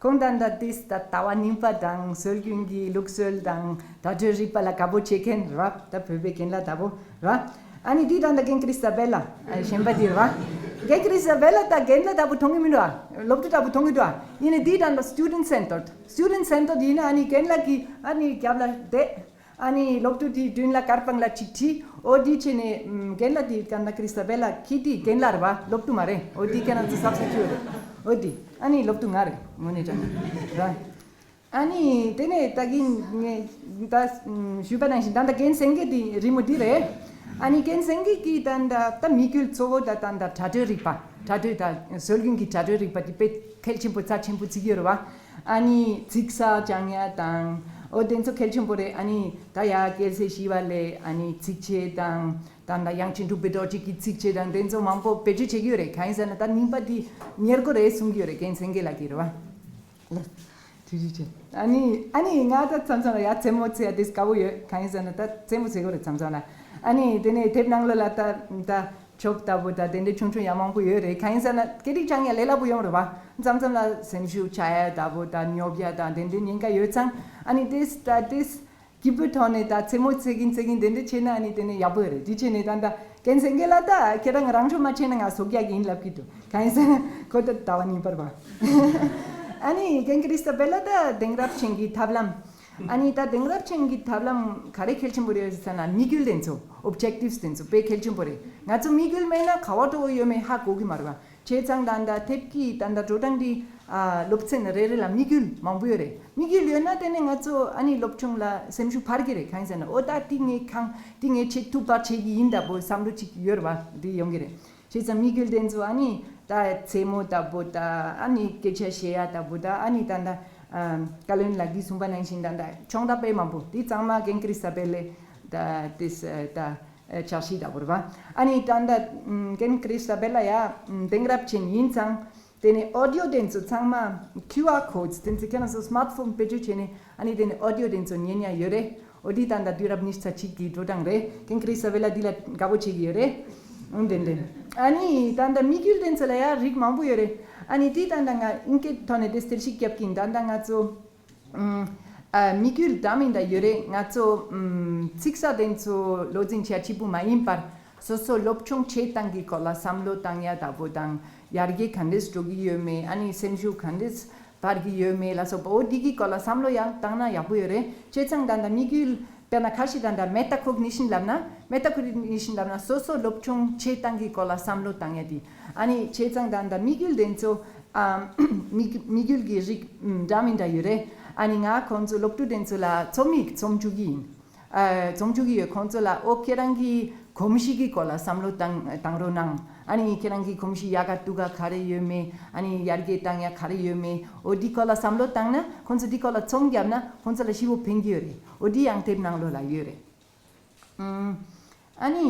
ཁོང་ད་ལྟ་ཏིས་ད་ལྟ་བ་རྙིང་པ་དང་སྲོལ་རྒྱུན་གྱི་ལུགས་སྲོལ་དང་སྒྲ་སྒྲོགས་རིག་པ་ལ་དགའ་པོ་བྱེད་མཁན་རེད་པ། ད་བོད་པའི་རྒན་ལགས་ལྟ་བུ་རེད་པ། ཨ་ནི་འདི་ད་ལྟ་རྒན་ཀྲིས་ཏ་བེ་ལ་ཨ་གཞན་པ་འདི་རེད་པ། རྒན་ཀྲིས་ཏ་བེ་ལ་ད་རྒན་ལགས་ལྟ་བུ་མཐོང་གི་མི་འདུག་ཨ། སློབ་ཕྲུག་ལྟ་བུ་མཐོང་གི་འདུག་ཨ། ཡིན་ནའི་འདི་ད་ལྟ་སི་ཊུ་ཌེན་ཊི་སེན་ཊར་ཌི། སི་ཊུ་ཌེན་ཊི་སེན་ཊར་ཌི་ཡིན་ན་ཨ་ནི་རྒན་ལགས་ཀྱིས་ཨ་ནི་རྒྱབ་ལ་བསྡད། ཨ་ནི་སློབ་ཕྲུག་དེའི་མདུན་ལ་དཀར་པང་ལ་གཅིག་ཁྲིད། ཨོ་འདི་བྱས་ནས་ཨམ་རྒན་ལགས་དེ་ག་ན་ཀྲིས་ཏ་བེ་ལ་ཁྱེད་དེ་རྒན་ལགས་རེད་པ། སློབ་ཕྲུག་མ་རེད། ཨོ་འདི་ག་ན་ཚོ་སབ་སི་ཊི་ཊུཊ་རེད། ཨོ་འདི་ཨ་ནི་སློབ་ཕྲུག་ང་རེད་དངོས་གནས་དྲང་གནས་ར། ཨ་ནི་དེ་ནས་ད་གིན་ངས་ད་ཨམ་ཞུས་པ་ནང་བཞིན་ད་ལྟ་རྒན་སེང་གེ་དེ་རི་མོ་འདི་རེད། ཨ་ནི་རྒན་སེང་གེ་གིས་ད་ལྟ་ད་དམིགས་ཡུལ་གཙོ་བོ་ད་ད་ལྟ་སྒྲ་སྒྲོགས་རིག་པ་སྒྲ་སྒྲོགས་ད་སྲོལ་རྒྱུན་གྱི་སྒྲ་སྒྲོགས་རིག་པ་དེ་དཔེ་གལ་ཆེན་པོ་རྩ་ཆེན་པོ་བརྩི་གི་ཡོད་རེད་པ། ཨ་ནི་ཚིག་གསར་སྦྱང་ཡ་དང་ཨོ་དེ་ཚོ་གལ་ཆེན་པོ་རེད། ཨ་ནི་ད་ཡ་རྒྱལ་སྲས་ཞི་བ་ལྷས་ཨ་ནི་ཚིགས་བཅད་དང་ད་ད་དབྱངས་ཅན་གྲུབ་པའི་རྡོ་རྗེ་གི་ཚིགས་བཅད་དང་དེ་ཚོ་མང་པོ་བེད་སྤྱོད་བྱེད་ཀྱི་ཡོད་རེད། གང་ཡིན་ཟེར་ན་ད་རྙིང་པ་འདི་གཉེར་དགོས་རེད་གསུང་གི་ཡོད་རེད་རྒན་སེང་གེ་ལགས་ཀྱིས་རེད་པ། ལགས་ཐུགས་རྗེ་ཆེ། ཨ་ནི་ཨ་ནི་ང་ད་མཚམས་མཚམས་ལ་ཡ་རྩེད་མོ་རྩེ་ཡ་དེ་དགའ་པོ་ཡོད། གང་ཡིན་ཟེར་ན་ད་རྩེད་མོ་རྩེ་དགོས་རེད་མཚམས་མཚམས་ལ། ཨ་ནི་དེ་ནས་དེབ་ནང་ལོགས་ལ་ད་ད། ཆོག་ལྟ་བུ་དང་དེ་འདྲའི་ཆུང་ཆུང་ཡང་མང་པོ་ཡོད་རེད། གང་ཡིན་ཟེར་ན་སྐད་རིགས་སྦྱང་ཡ་ལས་སླ་པོ་ཡོང་རེད་པ། མཚམས་མཚམས་ལ་སེམས་ཤུགས་ཆག་ཡ་ལྟ་བུ་དང་ཉོབ་ཡ་དང་དེ་འདྲའི་ཉེན་ཁ་ཡོད་ཙང་ཨ་ནི་ཏིས་ད་ཏིས་སྐྱིད་པོའི་ཐོག་ནས་ད་རྩེད་མོ་རྩེ་གིན་རྩེ་གིན་དེ་འདྲ་བྱས་ན་ཨ་ནི་དེ་ནས་ཡག་པོ་ཡོད་རེད། དེ་བྱས་ནས་ད་ད་རྒན་སེང་གེ་ལགས་ད་ཁྱེད་རང་རང་སྦྱོང་མ་བྱས་ན་ང་ཟུག་རྒྱག་གི་ཡིན་ལབ་ཀྱི་འདུག་གང་ཡིན་ཟེར་ན་ཁོ་ད་ཟླ་བ་གཉིས་པར་བ། ཨ་ནི་རྒན་ཀྲིས་ཏ་བེ་ལ་ད་དེང་རབས་ཅན་གྱི་ཐབས་ལམ། ཨ་ནི་ད་དེང་རབས་ཅན་གྱི་ཐབས་ལམ་ག་རེ་གལ་ཆེན་པོ་རེད་ཟེར་ན་དམིགས་ཡུལ་དེ་ཚོ་ཨོབ་ཇེག་ཊིབ་སི་དེ་ཚོ་དཔེ་གལ་ཆེན་པོ་རེད། ང་ཚོ་དམིགས་ཡུལ་མེད་ན་ག་བ་འགྲོ་གི་ཡོད་མེད་ཧ་གོ་གི་མ་རེད་པ། བྱས་ཙང་ད་ལྟ་དེབ་ཀྱི་ད་ལྟ་འགྲོ་སྟངས་འདི་ཨ་སློབ་ཚན་རེ་རེ་ལ་དམིགས་ཡུལ་མང་པོ་ཡོད་རེད། དམིགས་ཡུལ་ཡོད་ན་དེ་ནས་ང་ཚོ་ཨ་ནི་སློབ་ཆུང་ལ་སེམས་ཤུགས་འཕར་གི་རེད། གང་ཡིན་ཟེར་ན་ཨོ་ད་འདི་ངས་གང་འདི་ངས་བྱེད་ཐུབ་པ་བྱེད་ཀྱི་ཡིན་ལྟ་བུ་བསམ་བློ་ཅིག་ཡོད་རེད་པ། འདི་ཡོང་གི་རེད། བྱས་ཙང་དམིགས་ཡུལ་དེ་ཚོ་ཨ་ནི་ད་རྩེད་མོ་ལྟ་བུ་ད་ཨ་ནི་སྐད་ཆ་བཤད་ཡ་ལྟ་བུ་ད་ཨ་ནི་ད་ད་བཀའ་བློན་ལགས་ཀྱིས་གསུངས་པ་ནང་བཞིན་ད་ད་སྦྱོང་བརྡར་དཔེ་མང་པོ་འདི་ཚང་མ་རྒན་ཀྲིས་ཏ་བེ་ལས་ད་དེས་ད་འཆར་གཞི་ལྟ་བུ་རེད་པ། ཨ་ནི་ད་ད་རྒན་ཀྲིས་ཏ་བེ་ལ་ཡ་དེང་རབས་ཅན་ཡིན་ཙང་དེ་ནས་ཨོ་ཌི་ཡོ་དེ་ཚོ་ཚང་མ་ཁིའུ་ཨར་ཀོ་ཌི་དེ་ཚོ་ཁྱེད་རང་ཚོ་སི་མཱར་ཊི་ཕོན་བེད་སྤྱོད་བྱས་ནས་ཨ་ནི་དེ་ནས་ཨོ་ཌི་ཡོ་དེ་ཚོ་ཉན་ཡ་ཡོད་རེད། འོ་འདི་ད་ལྟ་དུས་རབས་ཉི་ཤུ་རྩ་གཅིག་གི་འགྲོ་སྟངས་རེད། རྒན་ཀྲིས་ཏ་བེ་ལ་འདི་ལ་དགའ་པོ་བྱེད་ཀྱི་ཡོད་རེད། ཨང་དེ་འདྲ། ཨ་ནི་ད་ལྟ་དམིགས་ཡུལ་དེ་ཚོ་ལ་ཡང་རིགས་མང་པོ་ཡོད་རེད། ཨ་ནི་འདི་ད་ལྟ་ང་ཨིན་སྐད་ཐོག་ནས་དེ་གསལ་བཤད་རྒྱབ་ཀྱིན་ད་ལྟ་ང་ཚོ་ཨམ་ཨ་དམིགས་ཡུལ་འདྲ་མིན་འདྲ་ཡོད་རེད། ང་ཚོ་ཨམ་ཚིག་གསར་དེ་ཚོ་བློ་འཛིན་བྱ་གཅིག་པུ་མ་ཡིན་པར་སོ་སོ་སློབ་སྦྱོང་བྱེད་སྟངས་ཀྱི་སྐོར་ལ་བསམ་བློ་བཏང་ཡ་ལྟ་བུ་དང་ཡར་རྒྱས་ག་འདྲས་འགྲོ་གི་ཡོད་མེད། ཨ་ནི་སེམས་ཤུགས་ག་འདྲས་བར་གྱི་ཡོད་མེད་ལ་སོགས་པ་འོ་འདི་གི་སྐོར་ལ་བསམ་བློ་ཡང་བཏང་ན་ཡག་པོ་ཡོད་རེད། བྱས་ཙང་ད་ལྟ་དམིགས་ཡུལ་དཔེར་ན་ཁ་ཤས་ད་ལྟ་མེ་ཊ་ཀོག་ནི་ཤན་ལབ་ན་མེ་ཊ་ཀོག་ནི་ཤན་ལབ་ན་སོ་སོ་སློབ་སྦྱོང་བྱེད་སྟངས་ཀྱི་སྐོར་ལ་བསམ་བློ་བཏང་ཡ་དེ། ཨ་ནི་བྱས་ཙང་ད་ལྟ་དམིགས་ཡུལ་དེ་ཚོ་ཨ་དམིགས་དམིགས་ཡུལ་གྱི་རིགས་འདྲ་མི་འདྲ་ཡོད་རེད། ཨ་ནི་ང་ཁོང་ཚོ་སློབ་ཕྲུག་དེ་ཚོ་ལ་རྩོམ་ཡིག་རྩོམ་བཅུག་གི་ཡིན། ཨ་རྩོམ་བཅུག་གི་ཡོད། ཁོང་ཚོ་ལ་ཨོ་ཁྱེད་རང་གི་གོམས་གཤིས་ཀྱི་སྐོར་ལ་བསམ་བློ་བཏང་བཏང་རོགས་གནང་། ཨ་ནི་ཁྱེད་རང་གི་གོམས་གཤིས་ཡག་ག་སྡུག་ག་ག་རེ་ཡོད་མེད། ཨ་ནི་ཡར་རྒྱས་བཏང་ཡ་ག་རེ་ཡོད་མེད། ཨོ་འདི་སྐོར་ལ་བསམ་བློ་བཏང་ན་ཁོང་ཚོ་འདི་སྐོར་ལ་རྩོམ་བརྒྱབ་ན་ཁོང་ཚོ་ལ་ཞེ་པོ་ཕན་གྱི་ཡོད་རེད། ཨོ་འདི་ཡང་དེབ་ནང་ལོགས་ལ་ཡོད་རེད། ཨ་ནི།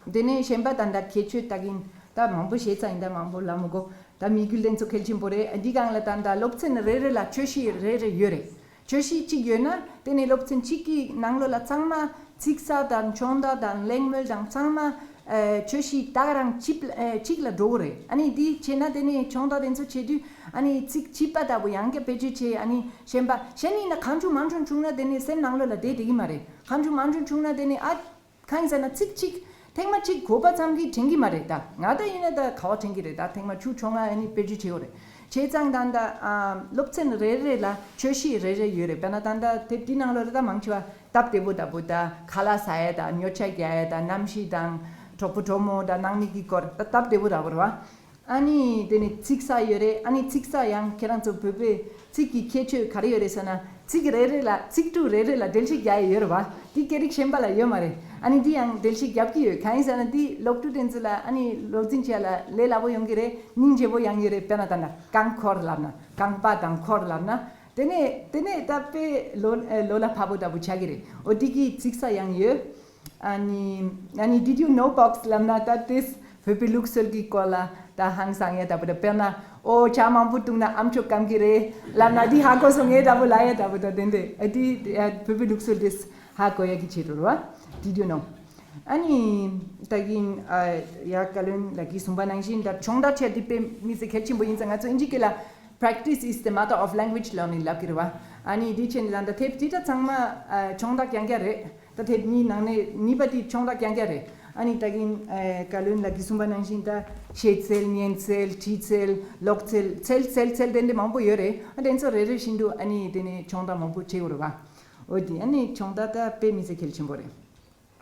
དེ་ནས་གཞན་པ་ད་ལྟ་ཁྱད་ཆོས་ལྟ་གིན་ད་མང་པོ་བཤད་ཚར་ཡིན། ད་མང་པོ་ལབ་མི་དགོས། ད་དམིགས་ཡུལ་དེ་ཚོ་གལ་ཆེན་པོ་རེད། འདི་སྒང་ལ་ད་ལྟ་སློབ་ཚན་རེ་རེ་ལ་བརྗོད་གཞི་རེ་རེ་ཡོད་རེད། བརྗོད་གཞི་གཅིག་ཡོད་ན་དེ་ནས་སློབ་ཚན་གཅིག་གི་ནང་ལོགས་ལ་ཚང་མ་ཚིག་གསར་དང་སྦྱོང་བརྡར་དང་གླེང་མོལ་དང་ཚང་མ་ ཨ་ཆོས་གཞི་ད་ག་རང་གཅིག་ཨ་གཅིག་ལ་འགྲོ་གི་རེད། ཨ་ནི་འདི་བྱས་ན་དེ་ནས་ཆུང་མདའ་དེ་ཚོ་བྱེད་དུས་ཨ་ནི་ཚིག་གཅིག་པ་ལྟ་བུ་ཡང་བསྐྱར་བེད་སྤྱོད་བྱས། ཨ་ནི་གཞན་པ་གཞན་ཡིན་ན་གང་བྱུང་མང་བྱུང་བྱུང་ན་དེ་ནས་སེམས་ནང་ལོགས་ལ་བསྡད་བསྡད་ཀྱི་མ་རེད། གང་བྱུང་མང་བྱུང་བྱུང་ན་དེ་ནས་ཨ། གང་ཡིན་ཟེར་ན་ཚིག་གཅིག་ཐེངས་མ་གཅིག་གོ་བ་ཙམ་གྱིས་དྲན་གྱི་མ་རེད་ད། ང་ད་ཡིན་ན་ད་ག་བ་དྲན་གྱི་རེད། ད་ཐེངས་མ་བཅུ་བཅོ་ལྔ་ཨ་ནི་བེད་སྤྱོད་བྱེད་ཡོད་རེད། བྱས་ཙང་ད་ད་ཨ་སློབ་ཚན་རེ་རེ་ལ་ཆོས་གཞི་རེ་རེ་ཡོད་རེད། དཔེར་ན་ད་ད་དེབ་འདི་ནང་ལོགས་ལ་ད་མང་ཆེ་བ་སྟབས་བདེ་པོ་ལྟ་བུ་ད་ཁ་ལག་ཟ་ཡ་ད་ཉོ་ཆ་རྒྱག་ཡ་ད་གནམ་གཤིས་དང་གྲོགས་པོ་གྲོགས་མོ་ད་ནང་མི་གི་སྐོར་ད་སྟབས་བདེ་པོ་འདྲ་པོ་རེད་བ། ཨ་ནི་དེ་ནས་ཚིག་གསར་ཡོད་རེད། ཨ་ནི་ཚིག་གསར་ཡང་ཁྱེད་རང་ཚོ་བོད་པའི་ཚིག་གི་ཁྱད་ཆོས་ག་རེ་ཡོད་རེད་ཟེར་ན། ཚིག་རེ་རེ་ལ་ཚིག་འབྲུ་རེ་རེ་ལ་འགྲེལ་བཤད་རྒྱག་ཡ་ཡོད་རེད་བ། འདི་སྐད་རིགས་གཞན་པ་ལ་ཡོད་མ་རེད། ཨ་ནི་འདི་ཡང་འགྲེལ་བཤད་རྒྱབ་ཀྱི་ཡོད། གང་ཡིན་ཟེར་ན་འདི་སློབ་ཕྲུག་དེ་ཚོ་ལ་ཨ་ནི་སློབ་འཛིན་བྱས་ལ་ལས་སླ་པོ་ཡོང་གི་རེད། སྙིང་རྗེ་པོ་ཡང་ཡོད་རེད། དཔེར་ན་ད་ལྟ་རྐང་འཁོར་ལབ་ན་རྐང་པ་དང་འཁོར་ལབ་ན་དེ་ནས་དེ་ནས་ད་དཔེ་ལོ་ལོ་ལ་ཕབ་པོ་ལྟ་བུ་ཆགས་ཀྱི་རེད། འོ་འདི་གི་ཚིག་གསར་ཡང་ཡོད། ཨ་ནི་ཨ་ནི་Did you know box ལབ་ན་ད་དེས་བོད་པའི་ལུགས་སྲོལ་གྱི་སྐོར་ལ་ད་ཧང་སང་ཡ་ལྟ་བུ་ད། དཔེར་ན་ཨོ་ཇ་མང་པོ་བཏུང་ན་ཨམ་ཅོག་སྐམ་གི་རེད་ལབ་ན་འདི་ཧ་གོ་སོང་ངས་ལྟ་བུ་ལབ་ཡ་ལྟ་བུ་ད། དེ་འདྲས་ཨ་འདི་ཨ་བོད་པའི་ལུགས་སྲོལ་དེས་ཧ་གོ་ཡ་གི་ཆེད་དུ་རེད་བ། Did you know? ཨ་ནི་ད་གིན་ཨ་ཡ་བཀའ་བློན་ལགས་ཀྱིས་གསུངས་པ་ནང་བཞིན་ད་ཆུང་མདའ་ཆེ་འདི་དཔེ་མི་སྲིད་གལ་ཆེན་པོ་ཡིན་ཙང་ང་ཚོ་ཨིན་ཇི་སྐད་ལ། Practice is the mother of language learning ལབ་ཀྱི་རེད་བ། ཨ་ནི་འདི་བྱས་ནས་ད་ལྟ་དེབ་འདི་ད་ཚང་མ་ཨ་ཆུང་མདའ་རྐྱང་རྐྱང་རེད། ད་དེབ་གཉིས་ནང་ནས་གཉིས་པ་འདི་ཆུང་མདའ་རྐྱང་རྐྱང་རེད། ཨ་ནི་ད་གིན་ཨ་བཀའ་བློན་ལགས་ཀྱིས་གསུངས་པ་ནང་བཞིན་ད་ཤེས་ཚད་ཉན་ཚད་བྲིས་ཚད་ཀློག་ཚད་ཚད་ཚད་ཚད་དེ་འདྲ་མང་པོ་ཡོད་རེད། ཨ་དེ་ཚོ་རེ་རེ་བཞིན་དུ་ཨ་ནི་དེ་ནས་ཆུང་མདའ་མང་པོ་བྱེད་དགོས་རེད་བ། འོ་དེ་ཨ་ནི་ཆུང་མདའ་ད་དཔེ་མི་སྲིད་གལ་ཆེན་པོ་རེད།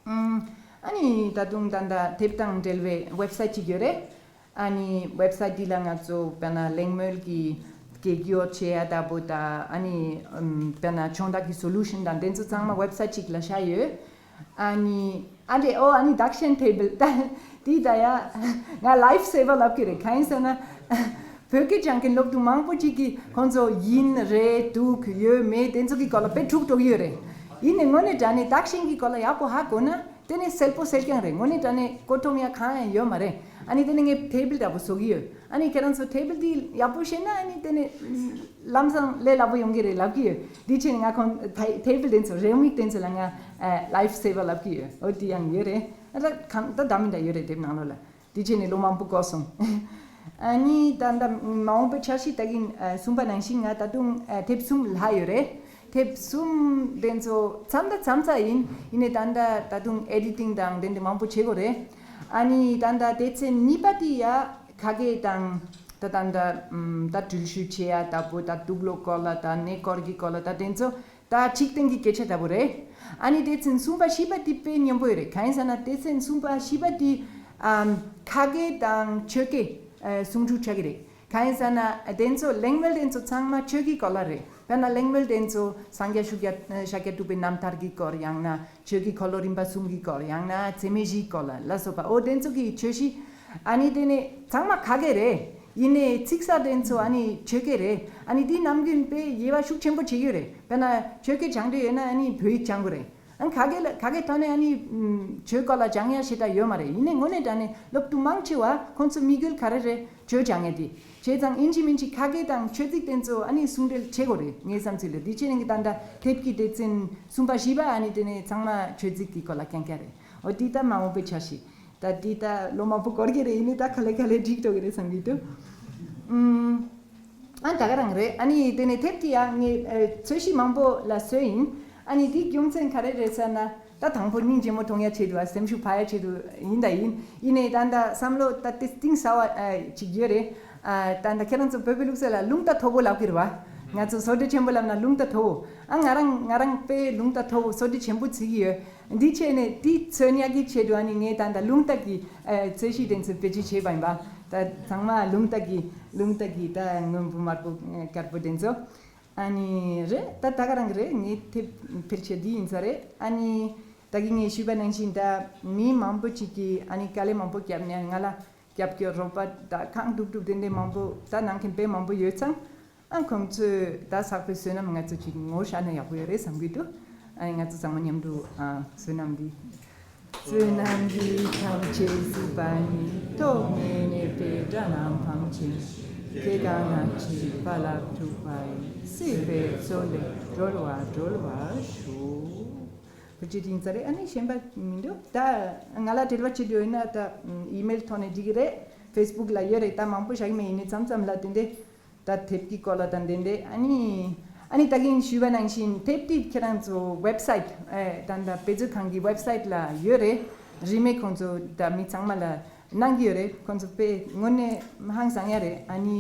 ཨ་ནི་ད་དུང་ད་ལྟ་དེབ་དང་འབྲེལ་བའི་ཝེབ་སའིཊ་ཅིག་ཡོད་རེད། ཨ་ནི་ཝེབ་སའིཊ་འདི་ལ་ང་ཚོ་དཔེར་ན་གླེང་མོལ་གྱི་སྐད་སྒྱུར་བྱེད་ཡ་ལྟ་བུ་དང་ཨ་ནི་དཔེར་ན་ཆུང་མདའ་གི་སོ་ལུ་ཤན་དང་དེ་ཚོ་ཚང་མ་ཝེབ་སའིཊ་ཅིག་ལ་བཞག་ཡོད། ཨ་ནི་ཨ་ལེ་ཨོ་ཨ་ནི་ཌག་ཤན་ཐེ་བལ་ད་འདི་ད་ཡ་ང་ལའིཕ་སེ་ཝར་ལབ་ཀྱི་རེད། གང་ཡིན་ཟེར་ན། བོད་སྐད་སྦྱང་མཁན་སློབ་ཕྲུག་མང་པོ་ཅིག་གིས་ཁོང་ཚོ་ཡིན་རེད་འདུག་ཡོད་མེད་དེ་ཚོ་གི་སྐོར་ལ་དཔེ་འཁྲུག་འགྲོ་གི་ཡོད་རེད། ཡིན་ནའི་དངོས་གནས་དྲང་གནས་ཌག་ཤན་གྱི་སྐོར་ལ་ཡག་པོ་ཧ་གོ་ན་དེ་ནི་གསལ་པོ་གསལ་རྐྱང་རེད། དངོས་གནས་དྲང་གནས་མགོ་འཐོམ་ཡ་གང་ཡང་ཡོད་མ་རེད། ཨ་ནི་དེ་ནི་ངས་ཐེ་བལ་འདྲ་པོ་བཟོ་གི་ཡོད། ཨ་ནི་ཁྱེད་རང་ཚོ་ཐེ་བལ་འདི་ཡག་པོ་ཤེས་ན་ཨ་ནི་དེ་ནི་ལམ་སང་ལས་སླ་པོ་ཡོང་གི་རེད་ལབ་ཀྱི་ཡོད། འདི་བྱས་ནས་ང་ཁོང་ཐེ་ཐེ་བལ་དེ་ཚོ་རེའུ་མིག་དེ་ཚོ་ལ་ང་ལའིཕ་སེ་ཝར་ལབ་ཀྱི་ཡོད། འོ་དེ་ཡང་ཡོད་རེད། ཨ་ད་གང་ད་ད་མི་འདྲ་ཡོད་རེད་དེབ་ནང་ལོགས་ལ། དེ་བྱས་ནས་ལོ་མང་པོ་འགོར་སོང་། ཨ་ནི་ད་ལྟ་མ་འོངས་པའི་འཆར་གཞི་ད་གིན་ཨ་གསུངས་པ་ནང་བཞིན་ང་ད་དུང་ཨ་དེབ་གསུམ་ལྷག་ཡོད་རེད། དེབ་གསུམ་དེ་ཚོ་མཚམས་ད་མཚམས་ཚ་ཡིན། ཡིན་ནའི་ད་ལྟ་ད་དུང་ཨེ་ཌི་ཊིང་དང་དེ་འདྲ་མང་པོ་བྱེད་དགོས་རེད། ཨ་ནི་ད་ལྟ་སྡེ་ཚན་གཉིས་པ་དེ་ཡ་ཁ་སྐད་དང་ད་ད་ལྟ་ཨམ་ད་འགྲུལ་བཞུད་བྱེད་ཡ་ལྟ་བུ་ད་དུག་ལོག་སྐོར་ལ་ད་གནས་སྐོར་གྱི་སྐོར་ལ་ད་དེ་ཚོ། ད་འཇིག་རྟེན་གྱི་སྐད་ཆ་ལྟ་བུ་རེད། ཨ་ནི་སྡེ་ཚན་གསུམ་པ་བཞི་པ་འདི་དཔེ་སྙན་པོ་ཡོད་རེད། གང་ཡིན་ཟེར་ན་སྡེ་ཚན་གསུམ་པ་བཞི་པ་འདི་ཨམ་ཁ་སྐད་དང་ཆོས་སྐད་ཨ་ཟུང་འཇུག་ཆགས་ཀྱི་རེད། གང་ཡིན་ཟེར་ན་དེ་ཚོ་གླེང་མོལ་དེ་ཚོ་ཚང་མ་ཆོས་ཀྱི་སྐོར་ལ་རེད། དཔེར་ན་གླེང་མོལ་དེ་ཚོ་སངས་རྒྱས་ཤཱཀྱ་ཤཱཀྱ་ཐུབ་པའི་རྣམ་ཐར་གྱི་སྐོར། ཡང་ན་ཆོས་ཀྱི་འཁོར་ལོ་རིམ་པ་གསུམ་གྱི་སྐོར། ཡང་ན་ཚད་མེད་བཞིའི་སྐོར་ལ་ལ་སོགས་པ། འོ་དེ་ཚོ་གི་ཆོས་གཞི། ཨ་ནི་དེ་ནི་ཚང་མ་ཁ་སྐད་རེད། ཡིན་ནའི་ཚིག་གསར་དེ་ཚོ་ཨ་ནི་ཆོས་སྐད་རེད། ཨ་ནི་དེའི་ནམ་རྒྱུན་དཔེ་དབྱེ་བ་ཤུགས་ཆེན་པོ་བྱེད་ཀྱི་ཡོད་རེད། དཔེར་ན་ཆོས་སྐད་སྦྱང་འདོད་ཡོད་ན་ཨ་ནི་བོད་ཡིག་སྦྱང་དགོས་རེད། ཨ་ཁ་སྐད་ལ་ཁ་སྐད་ཐོག་ནས་ཨ་ནི་ཆོས་སྐོར་ལ་སྦྱང་ཡ་ཞེ་དྲག་ཡོད་མ་རེད། ཡིན་ནའི་དངོས་གནས་དྲང་གནས་སློབ་ཕྲུག་མང་ཆེ་བ་ཁོང་ཚོ་དམིགས་ཡུལ་ག་རེ་རེད། ཆོས་སྦྱང་ཡ་དེ། བྱས་ཙང་ཨིན་ཇི་མིན་ཇི་ཁ་སྐད་དང་ཆོས་ཚིག་དེ་ཚོ་ཨ་ནི་ཟུང་འབྲེལ་བྱེད་དགོས་རེད་ངའི་བསམ་ཚུལ་ལ། དེ་བྱས་ནས་ད་ལྟ་དེབ་ཀྱི་སྡེ་ཚན་གསུམ་པ་བཞི་པ་ཨ་ནི་དེ་ནས་ཚང་མ་ཆོས་ཚིག་གི་སྐོར་ལ་རྐྱང་རྐྱང་རེད། འོ་དེ་ད་མ་འོངས་པའི་འཆར་གཞི། ད་འདི་ད་ལོ་མང་པོ་འགོར་གྱི་རེད། ཡིན་ནའི་ད་ག་ལེ་ག་ལེ་འགྲིག་འགྲོ་གི་རེད་བསམ་གྱི་འདུག་ཨུམ། ཨ་ད་ག་རང་རེད། ཨ་ནི་དེ་ནས་དེབ་དེ་ཡང་ངས་ཨ་ཚོས་གཞི་མང་པོ་ལ་བཟོས་ཡིན། ཨ་ནི་འདི་རྒྱུ་མཚན་ག་རེ་རེད་ཟེར་ན། ད་དང་པོ་སྙིང་རྗེ་མོ་མཐོང་ཡ་ཆེད་དུ་ཨ་སེམས་ཤུགས་འཕར་ཡ་ཆེད་དུ་ཡིན་ད་ཡིན། ཡིན་ནའི་ད་ད་བསམ་བློ་ད་དེ་གཏིང་ཟབ་པ་ཨ་ཅིག་ཡོད་རེད། ཨ་ད་ད་ཁྱེད་རང་ཚོ་བོད་པའི་ལུགས་སྲོལ་ལ་རླུང་རྟ་མཐོ་པོ་ལབ་ཀྱི་རེད་བ། ང་ཚོ་བཟོ་གྲྭ་ཆེན་པོ་ལབ་ན་རླུང་རྟ་མཐོ་པོ། ཨ་ང་རང་ང་རང་དཔེ་རླུང་རྟ་མཐོ་པོ་བཟོ་གྲྭ་ཆེན་པོ་བརྩི་གི་ཡོད། འདི་བྱས་ནས་འདི་ཚོན་ཉག་གི་ཆེད་དུ་ཨ་ནི་ངས་ད་ལྟ་རླུང་རྟ་གི་ཨ་ཚོས་གཞི་དེ་ཚོ་བེད་སྤྱོད་བྱས་པ་ཡིན་པ། ད་ཚང་མ་རླུང་རྟ་གི་རླུང་རྟ་གི་ད་སྔོན་པོ་དམར་པོ་ཨ་དཀར་པོ་དེ་ཚོ། ཨ་ནི་རེད་ད་ད་ག་རང་གི་རེད། ངས་དེབ་ཕལ་ཆེར་འདི་ཡིན་ས་རེད། ཨ་ནི་ད་གིན་ངས་ཞུས་པ་ནང་བཞིན་ད་མི་མང་པོ་ཅིག་གིས་ཨ་ནི་དཀའ་ལས་མང་པོ་བརྒྱབ་ནས་ང་ལ་རྒྱབ་སྐྱོར་རོགས་པ་ད་གང་ཐུབ་ཐུབ་དེ་འདྲས་མང་པོ་ད་གནང་མཁན་དཔེ་མང་པོ་ཡོད་ཙང་། ཨ་ཁོང་ཚོས་ད་བསགས་པའི་བསོད་ནམས་ང་ཚོ་ཅིག་ངོ་ཤེས་ན་ཡག་པོ་ཡོད་རེད་བསམ་གྱི་འདུག་ཨ་ང་ཚོ་ཚང་མ་མཉམ་དུ་ཨ་བསོད་ནམས་འདི། བསོད་ནམས་འདི་ཐམས་ཅད་གཟིགས་པ་ཉིད། ཐོབ་ནས་ནི་པདྨ་རྣམས་ཕམ་བྱས་ནས། སྐྱེ་རྒ་ན་འཆིའི་རྦ་རླབས་འཁྲུགས་པ་ཡི། སྲིད་པའི་མཚོ་ལས་སྒྲོལ་བར་སྒྲོལ་བར་ཤོག་བུ་ཅི་ཡིན་ས་རེད། ཨ་ནི་གཞན་པ་མི་འདུག་ད་ང་ལ་འབྲེལ་བ་བྱེད་འདོད་ཡོད་ན་ད་ཨི་མེལ་ཐོག་ནས་འགྲིག་གི་རེད། ཕེ་སི་བུག་ལ་ཡོད་རེད། ད་མང་པོ་བཞག་གི་མེད། ཡིན་ནའི་མཚམས་མཚམས་ལ་དེ་འདྲའི་ད་དེབ་ཀྱི་སྐོར་ལ་ད་དེ་འདྲའི་ཨ་ནི་ཨ་ནི་ད་གིན་ཞུས་པ་ནང་བཞིན་དེབ་དེ་ཁྱེད་རང་ཚོ་ཝེབ་སའིཊ་ཨེ་ད་ད་དཔེ་མཛོད་ཁང་གི་ཝེབ་སའིཊ་ལ་ཡོད་རེད། རིན་མེད་ཁོང་ཚོ་ད་མི་ཚང་མ་ལ་གནང་གི་ཡོད་རེད། ཁོང་ཚོ་དཔེ་དངོས་གནས་ཧང་སང་ཡ་རེད། ཨ་ནི་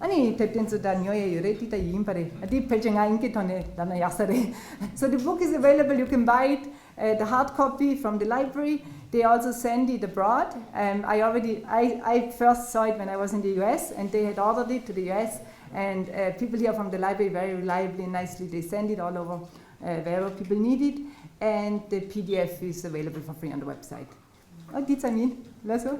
ཨ་ནི་དེབ་དེ་ཚོ་ད་ཉོ་ཡ་ཡོད་རེད། དེ་ད་ཡིན་པ་རེད། ཨ་དེ་ཕལ་ཆེར་ང་ཨིན་སྐད་ཐོག་ནས་ད་ན་ཡག་ས་རེད། So the book is available. You can buy it, uh, the hard copy from the library. They also send it abroad. Um, I already, I, I first saw it when I was in the U S, and they had ordered it to the U S. And uh, people here from the library very reliably and nicely, they send it all over uh, wherever people need it. And the P D F is available for free on the website. Oh, did I mean? That's all.